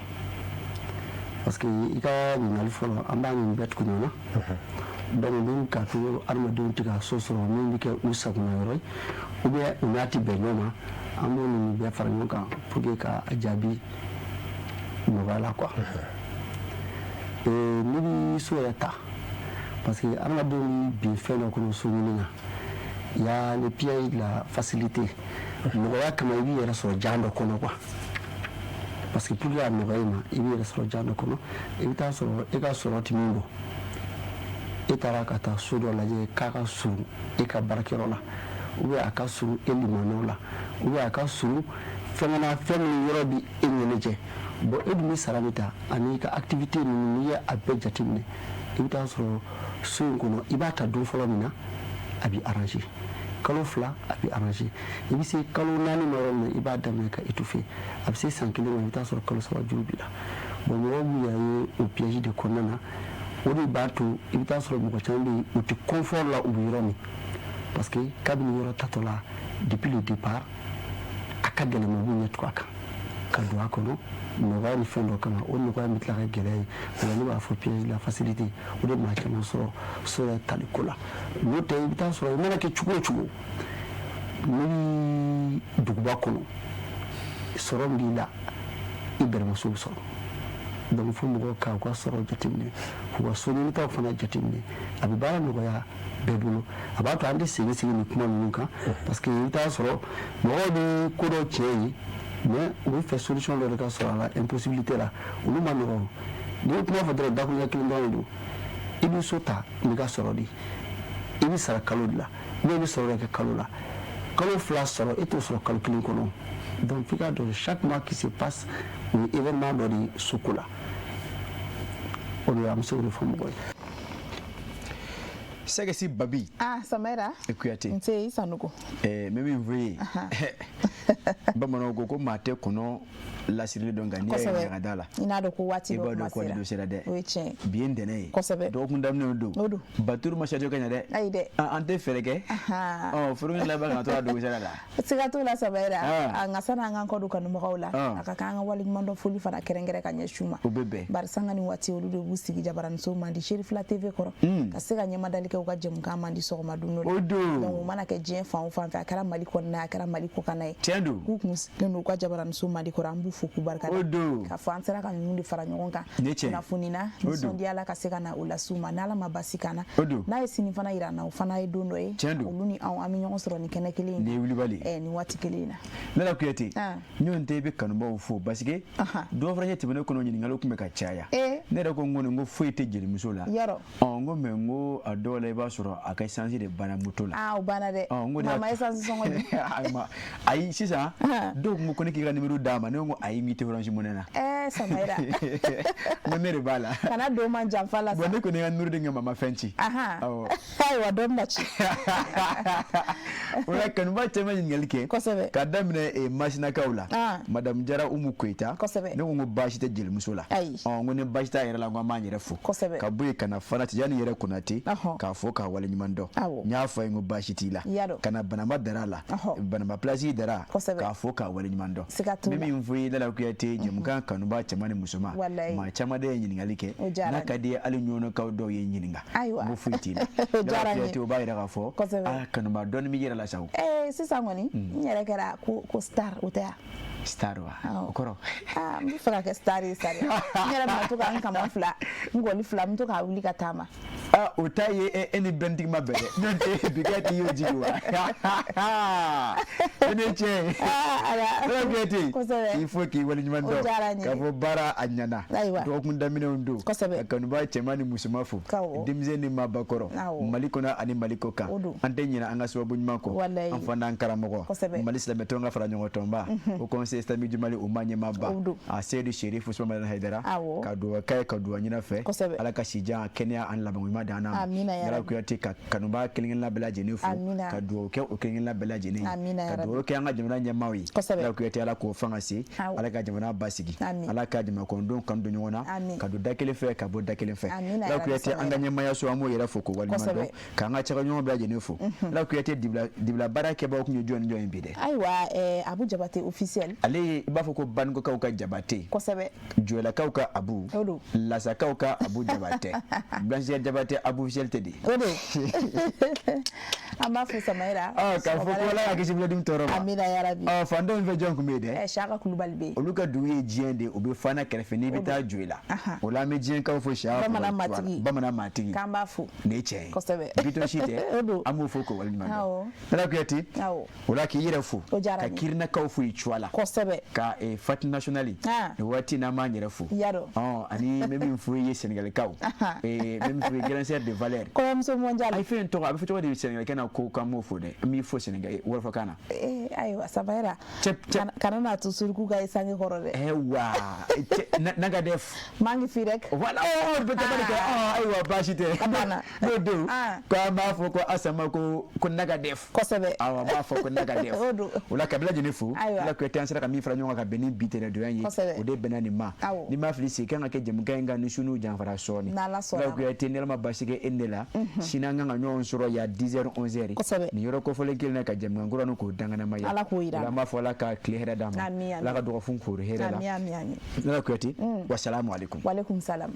parce que i ka ɲininkali fɔlɔ, an b'a ɲini bɛɛ tugu ɲɔgɔn na. Donc min k'a to adamadenw tɛ ka so sɔrɔ min bɛ kɛ u sagona yɔrɔ ye, ou bien u n'a tɛ bɛn ɲɔgɔn ma, an b'o ninnu bɛɛ fara ɲɔgɔn kan pour que ka a jaabi nɔgɔya la, quoi. N'i bɛ so yɛrɛ ta, parce que adamadenw bɛ bin fɛn dɔ kɔnɔ so ɲini na, il y a le piège de la facilité. Nɔgɔya kama, i b'i yɛrɛ sɔrɔ jan dɔ kɔnɔ, quoi, parce que pour que a nɔgɔya i ma, i b'i yɛrɛ sɔrɔ jan dɔ kɔnɔ. I bɛ taa sɔrɔ e ka sɔrɔ tɛ min bɔ, e taara ka taa so dɔ lajɛ k'a ka surun e ka baarakɛyɔrɔ la, ou bien a ka surun e limanaw la, ou bien a ka surun fɛn na, fɛn min yɔrɔ bi e ɲɛnajɛ. Bon, e dun bɛ sara min ta ani i ka activité ninnu, n'i ye a bɛɛ jateminɛ, i bɛ taa sɔrɔ so in kɔnɔ, i b'a ta don fɔlɔ min na, a b'i arranger, kalo 2 a b'i arranger, i bɛ se kalo 4 ma yɔrɔ min na, i b'a daminɛ ka étouffer, a bɛ se san kelen ma, i bɛ taa sɔrɔ kalo 3 juru b'i la. Bon, mɔgɔw b'u yɛrɛ ye o piège de kɔnɔna na. O de b'a to i bɛ taa sɔrɔ mɔgɔ caman bɛ yen, u tɛ confort la u bɛ yɔrɔ min, parce que kabini yɔrɔ tatɔ la, depuis le départ, a ka gɛlɛn, ma b'u ɲɛ tugun a kan ka don a kɔnɔ nɔgɔya ni fɛn dɔ kama. O nɔgɔya bɛ tila ka gɛlɛya ye. O la, ne b'a fɔ piège de la facilité, o de maa caman sɔrɔ so yɛrɛ taliko la. N'o tɛ, i bɛ taa sɔrɔ i mana kɛ cogo o cogo, n'i bɛ duguba kɔnɔ, sɔrɔ min b'i la, i bɛrɛmaso bɛ sɔrɔ. Donc fo mɔgɔw ka u ka sɔrɔ jateminɛ, k'u ka so ɲinitaw fana jateminɛ. A bɛ baara nɔgɔya bɛɛ bolo, a b'a to an tɛ segin segin nin kuma ninnu kan, parce que i bɛ taa sɔrɔ mɔgɔw bɛ ko dɔ tiɲɛ ye, mais u bɛ fɛ solution dɔ de ka sɔrɔ a la, impossibilité la, olu ma nɔgɔn. N'i ye kuma fɔ dɔrɔn, dakuruɲɛ kelen dɔrɔn de don. I bɛ so ta n'i ka sɔrɔ de ye, i bɛ sara kalo de la, ou bien i bɛ sɔrɔ dɔ kɛ kalo la, kalo 2 sɔrɔ, e t'o sɔrɔ kalo kelen kɔnɔ. Donc f'i k'a dɔn, chaque mois qui se passe, o ye événement dɔ de ye soko la. O de la, an bɛ se k'o de fɔ mɔgɔw ye. Sɛgɛsi Babi. Ah, Samara. Kuyate. Nse, i Sanogo. N bɛ min fɔ i ye, bamananw ko ko maa tɛ kɔnɔ lasirili dɔn, nka n'i y'a ye ɲagada la, i n'a dɔn ko waati i dɔ b'a dɔn kuma ko waati dɔ sera dɛ. O ye tiɲɛ ye. Bi ye ntɛnɛn ye. Dɔgɔkun daminɛ don. O don. Baturu ma sajo ka ɲɛ dɛ. Ayi dɛ. An tɛ fɛɛrɛ kɛ. Ɔ, furu laban kana to a dogo sira la. Siga t'o la, Samara. Ah. Nka sani an k'an kɔ don kanubagaw la, Ah. a ka kan an ka waleɲuman dɔn foli fana kɛrɛnkɛrɛn ka ɲɛsin u ma. O bɛ bɛn. Bari sanga ni waati, olu de b'u sigi jabaraninso mandi Serifila TV kɔrɔ ka se ka ɲɛmadali kɛ u ka jɛmukan mandi sɔgɔma dun O don. Donc o mana kɛ diɲɛ fan o fan fɛ, a kɛra Mali kɔnɔna, a kɛra Mali kɔkanna ye, Tiɲɛ don. k'u kun sigilen don u ka jabaraninso mandi kɔrɔ, an b'u fo k'u barika da. O don. K'a fɔ an sera ka ninnu de fara ɲɔgɔn kan Nin ye tiɲɛ ye. kunnafoni na, O don. nisɔndiya la, ka se ka na o las'u ma. N'Ala ma basi k'an na, O don. n'a ye sini fana yira an na, o fana ye don dɔ ye. Tiɲɛ don. Olu ni anw, an bɛ ɲɔgɔn sɔrɔ nin kɛnɛ kelen in Nin ye wulibali ye. Nin waati kelen in na. Ne la Kuyate, Ah. ɲɔgɔn tɛ, i bɛ kanubaw fo, parce que dɔw fana ɲɛ tɛmɛnen kɔnɔ, ɲininkaliw tun bɛ ka caya. Ne yɛrɛ ko n ko nin ko foyi tɛ jelimuso la. Yɔrɔ. Ɔ, n ko mais n ko a dɔw la, i b'a sɔrɔ a ka essence de banna moto la. Ah, o banna dɛ. Ɔ, n ko de y'a mama, essence sɔngɔ di. Ayi, ma ayi, sisan dɔw kun ko ko ne k'i ka numéro d'a ma. Ne ko ayi, n k'i tɛ Orange Money na. Samayira n ko ne de b'a la kana don ma janfa la sa bon ne kɔni ka Nuruden ka mama fɛn ci awɔ ayiwa dɔ bɛna ci o la kanuba caman ɲininkali kɛ kosɛbɛ ka daminɛ Masinakaw la ah. madame Jara Umu Koyita kosɛbɛ ne ko n ko baasi tɛ jelimuso la ayi ɔ n ko ni baasi t'a yɛrɛ la n ko an b'an yɛrɛ fo kosɛbɛ ka bɔ yen ka na fana Tijani yɛrɛ Konate k'a fo k'a waleɲuman dɔn n y'a fɔ a ye n ko baasi t'i la ka na Banamba Dara la Banamba Place Dara k'a fo k'a waleɲuman dɔn n bɛ min fɔ i ye Lala Kuyate jɛmukan kanuba cɛman ni musoman maa caman de ye ɲininkali kɛ n'a ka di ye hali ɲɔnɔkaw dɔw ye ɲininka n ko foyi t'i la Lala Kuyate o b'a yira k'a fɔ aa kanuba dɔɔni b'i yɛrɛ la sa o sisan kɔni n yɛrɛ kɛra ko star o tɛ yan star wa o kɔrɔ aa n bɛ fɛ ka kɛ star ye sa dɛ n yɛrɛ bɛna to ka n kaman fila n gɔni fila n bɛ to k'a wuli ka taama aa o ta ye e ni bɛntigi ma bɛn dɛ n'o tɛ bi kɛ t'i y'o jigi wa e ne cɛ Lala Kuyate il faut k'i waleɲuman dɔn k'a fɔ baara a ɲɛna dɔgɔkun daminɛw don ka kanuba cɛman ni musoman fo denmisɛn ni maabakɔrɔ Mali kɔnɔ ani Mali kɔ kan an tɛ ɲinɛ an ka sababu ɲuman kɔ an fa n'an karamɔgɔ Mali silamɛtɔn ka fara ɲɔgɔn tɔnba Haut Conseil islamique du Mali o ma ɲɛmaaba a Seyidu Serifu Usumani Madani Hayidara ka dugawu k'a ye ka dugawu ɲini a fɛ Ala ka sijan kɛnɛya ani labanko ɲuman d'an n'a ma Lala Kuyate ka kanubaa kelen-kelenna bɛɛ lajɛlen fo ka dugawu kɛ o kelen-kelenna bɛɛ lajɛlen ye ka dugawu kɛ an ka jamana ɲɛmaaw ye Lala Kuyate Ala k'o fanga se Ala ka jamana basigi Ala ka jamanakɔnɔdenw kanu don ɲɔgɔn na ka don da kelen fɛ ka bɔ da kelen fɛ Lala Kuyate an ka ɲɛmaayaso an b'o yɛrɛ fo k'o waleɲuman dɔn k'an ka cakɛɲɔgɔn bɛɛ lajɛlen fo Lala Kuyate dibila baara kɛbaaw tun ye jɔn ni jɔn ye bi dɛ ayiwa Abu Jabate officiel ale ye i b'a fɔ ko Banikɔkaw ka Jabate kosɛbɛ Joyilakaw ka Abu Lasakaw ka Abu Jabate Blanchère Jabate Abu officiel tɛ de o don an b'a fo Samayira k'a fɔ ko Ala k'a kisi bolodimi tɔɔrɔ ma amina yarabi fan dɔ in fɛ jɔn tun bɛ yen dɛ Siyaka Kulubali bɛ yen olu ka dugu ye diɲɛ de o bɛ Fana kɛrɛfɛ n'i bɛ taa Joyila o la an bɛ diɲɛkaw fo Siyaka Bamanan Bamanan matigi k'an b'a fo nin ye tiɲɛ ye kosɛbɛ Bitɔn si tɛ an b'o fo k'o waleɲuman dɔn Lala Kuyate o la k'i yɛrɛ fo ka Kirinakaw fo i cuwa la kosɛbɛ ka Fati national nin waati n'an b'an yɛrɛ fo ani n bɛ min fɔ i ye Sɛnɛgalikaw n bɛ min fɔ i ye grande sœur de valeur kɔɲɔmuso mondial ayi fɛn in tɔgɔ a bɛ fɔ cogo di Sɛnɛgalikɛ na ko k'an b'o fo dɛ n b'i fo Sɛnɛgali wɔlɔfɔkan na ayiwa Samayira kana n'a to suruku ka ye sange kɔrɔ dɛ ayiwa nanga def maa ngi fi rek voilà oh bɛ tabali kɛ ayiwa baasi tɛ n'o don k'an b'a fɔ ko Asama ko ko nanga def kosɛbɛ awɔ an b'a fɔ ko nanga def o don o la ka bɛɛ lajɛlen fo Lala Kuyate an sera ka min fara ɲɔgɔn kan ka bɛn ni bi tɛnɛdonya ye o de bɛnna nin ma n'i ma fili sigi kan ka kɛ jɛmukan in kan ni sunu janfara sɔɔni Lala Kuyate ni Ala ma baasi kɛ e ni ne la sini an kan ka ɲɔgɔn sɔrɔ yan 10 heures 11 heures nin yɔrɔ kofɔlen kelen na ka jɛmukan kura nin k'o danganamaya Ala k'o jira an b'a fɔ Ala ka tile hɛrɛ d'an ma Ala ka dɔgɔkun koro hɛrɛ la Lala Kuyate wasalamu aleykum walekum salam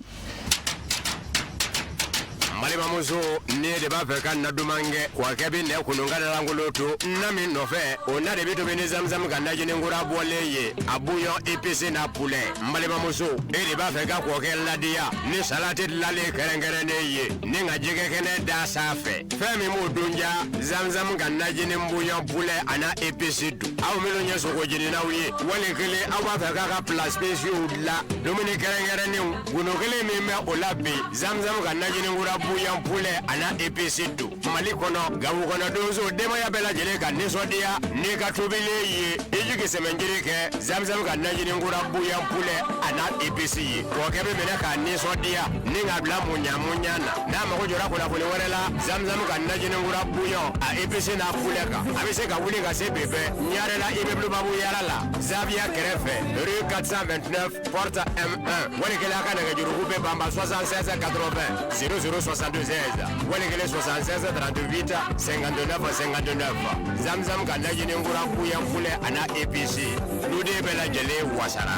balimamuso ne de b'a fɛ ka na duman kɛ kɔkɛ bɛ nɛ kunun ka lankolon to na min nɔfɛ o na de bɛ tobi ni zamzam ka najini kura bɔlen ye a bouillon épicé n'a poulet n balimamuso e de b'a fɛ ka kɔkɛ ladiya ni salati dilanlen kɛrɛnkɛrɛnnen ye ni ka jɛgɛ kɛnɛ da sanfɛ fɛn min b'o dun ja zamzam ka najini bouillon poulet a n'a épice don aw minnu ye sogo jeninaw ye wali kelen aw b'a fɛ k'a ka plat spéciaux dilan dumuni kɛrɛnkɛrɛnnenw gundo kelen min bɛ o la bi zamzam ka najini kura bouillon poulet a n'a épice don mali kɔnɔ gawo kɔnɔ donso denbaya bɛɛ lajɛlen ka nisɔndiya n'i ka tobilen ye i jigi sɛmɛnjiri kɛ zamzam ka najini kura bouillon poulet a n'a épice ye kɔkɛ bɛ minɛ k'a nisɔndiya ni k'a bila muɲa muɲa na n'a mago jɔra kunnafoni wɛrɛ la zamzam ka najini kura bouillon a épice n'a poulet kan a bɛ se ka wuli ka se bi bɛɛ ɲarela immeuble babu yara la zaviya kɛrɛfɛ rue 429 porte M1 wali kelen a ka nɛgɛjuruku bɛ banba 76 80 00 76 wali kelen 76 38 59 59 zamzam ka najini kura bouillon poulet a n'a épice duden bɛɛ lajɛlen wasara.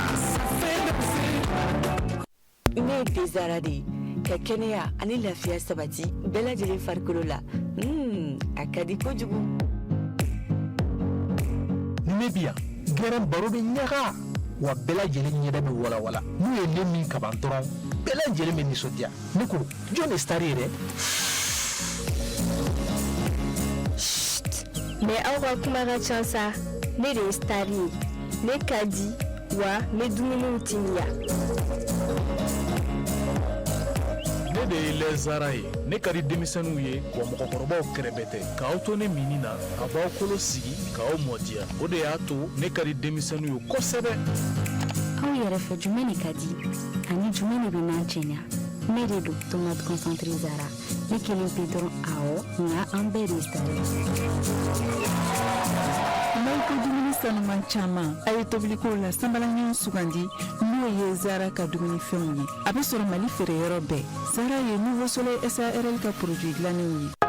Ne ye Tezara de ye ka kɛnɛya ani lafiya sabati bɛɛ lajɛlen farikolo la a ka di kojugu. Ni ne bi yan gɛrɛn baro bɛ ɲaga wa bɛɛ lajɛlen ɲɛda bɛ walawala n'u ye ne min kaban dɔrɔn bɛɛ lajɛlen bɛ nisɔndiya ne ko jɔn de star ye dɛ. Mais aw ka kuma ka ca sa ne de ye star ye ne ka di wa n bɛ dumuniw timiya. Ne de ye lɛzara ye ne ka di denmisɛnninw ye wa mɔgɔkɔrɔbaw kɛrɛbɛ tɛ k'aw to ne minni na a b'aw kolo sigi k'aw mɔdiya o de y'a to ne ka di denmisɛnninw ye kosɛbɛ. Aw yɛrɛ fɛ, jumɛn de ka di ani jumɛn de bɛ nan cɛɲa? Ne de don, tomate concentré Zara. Ne kelen pe dɔrɔn? Awɔ, nka an bɛɛ de ye star ye. N'aw ko dumuni sanuman caman, a ye tobiliko la sanbalaɲɔgɔn sugandi, n'o ye Zara ka dumunifɛnw ye. A bɛ sɔrɔ Mali feereyɔrɔ bɛɛ. Zara ye Nouveau Soleil SARL ka produit dilannenw ye.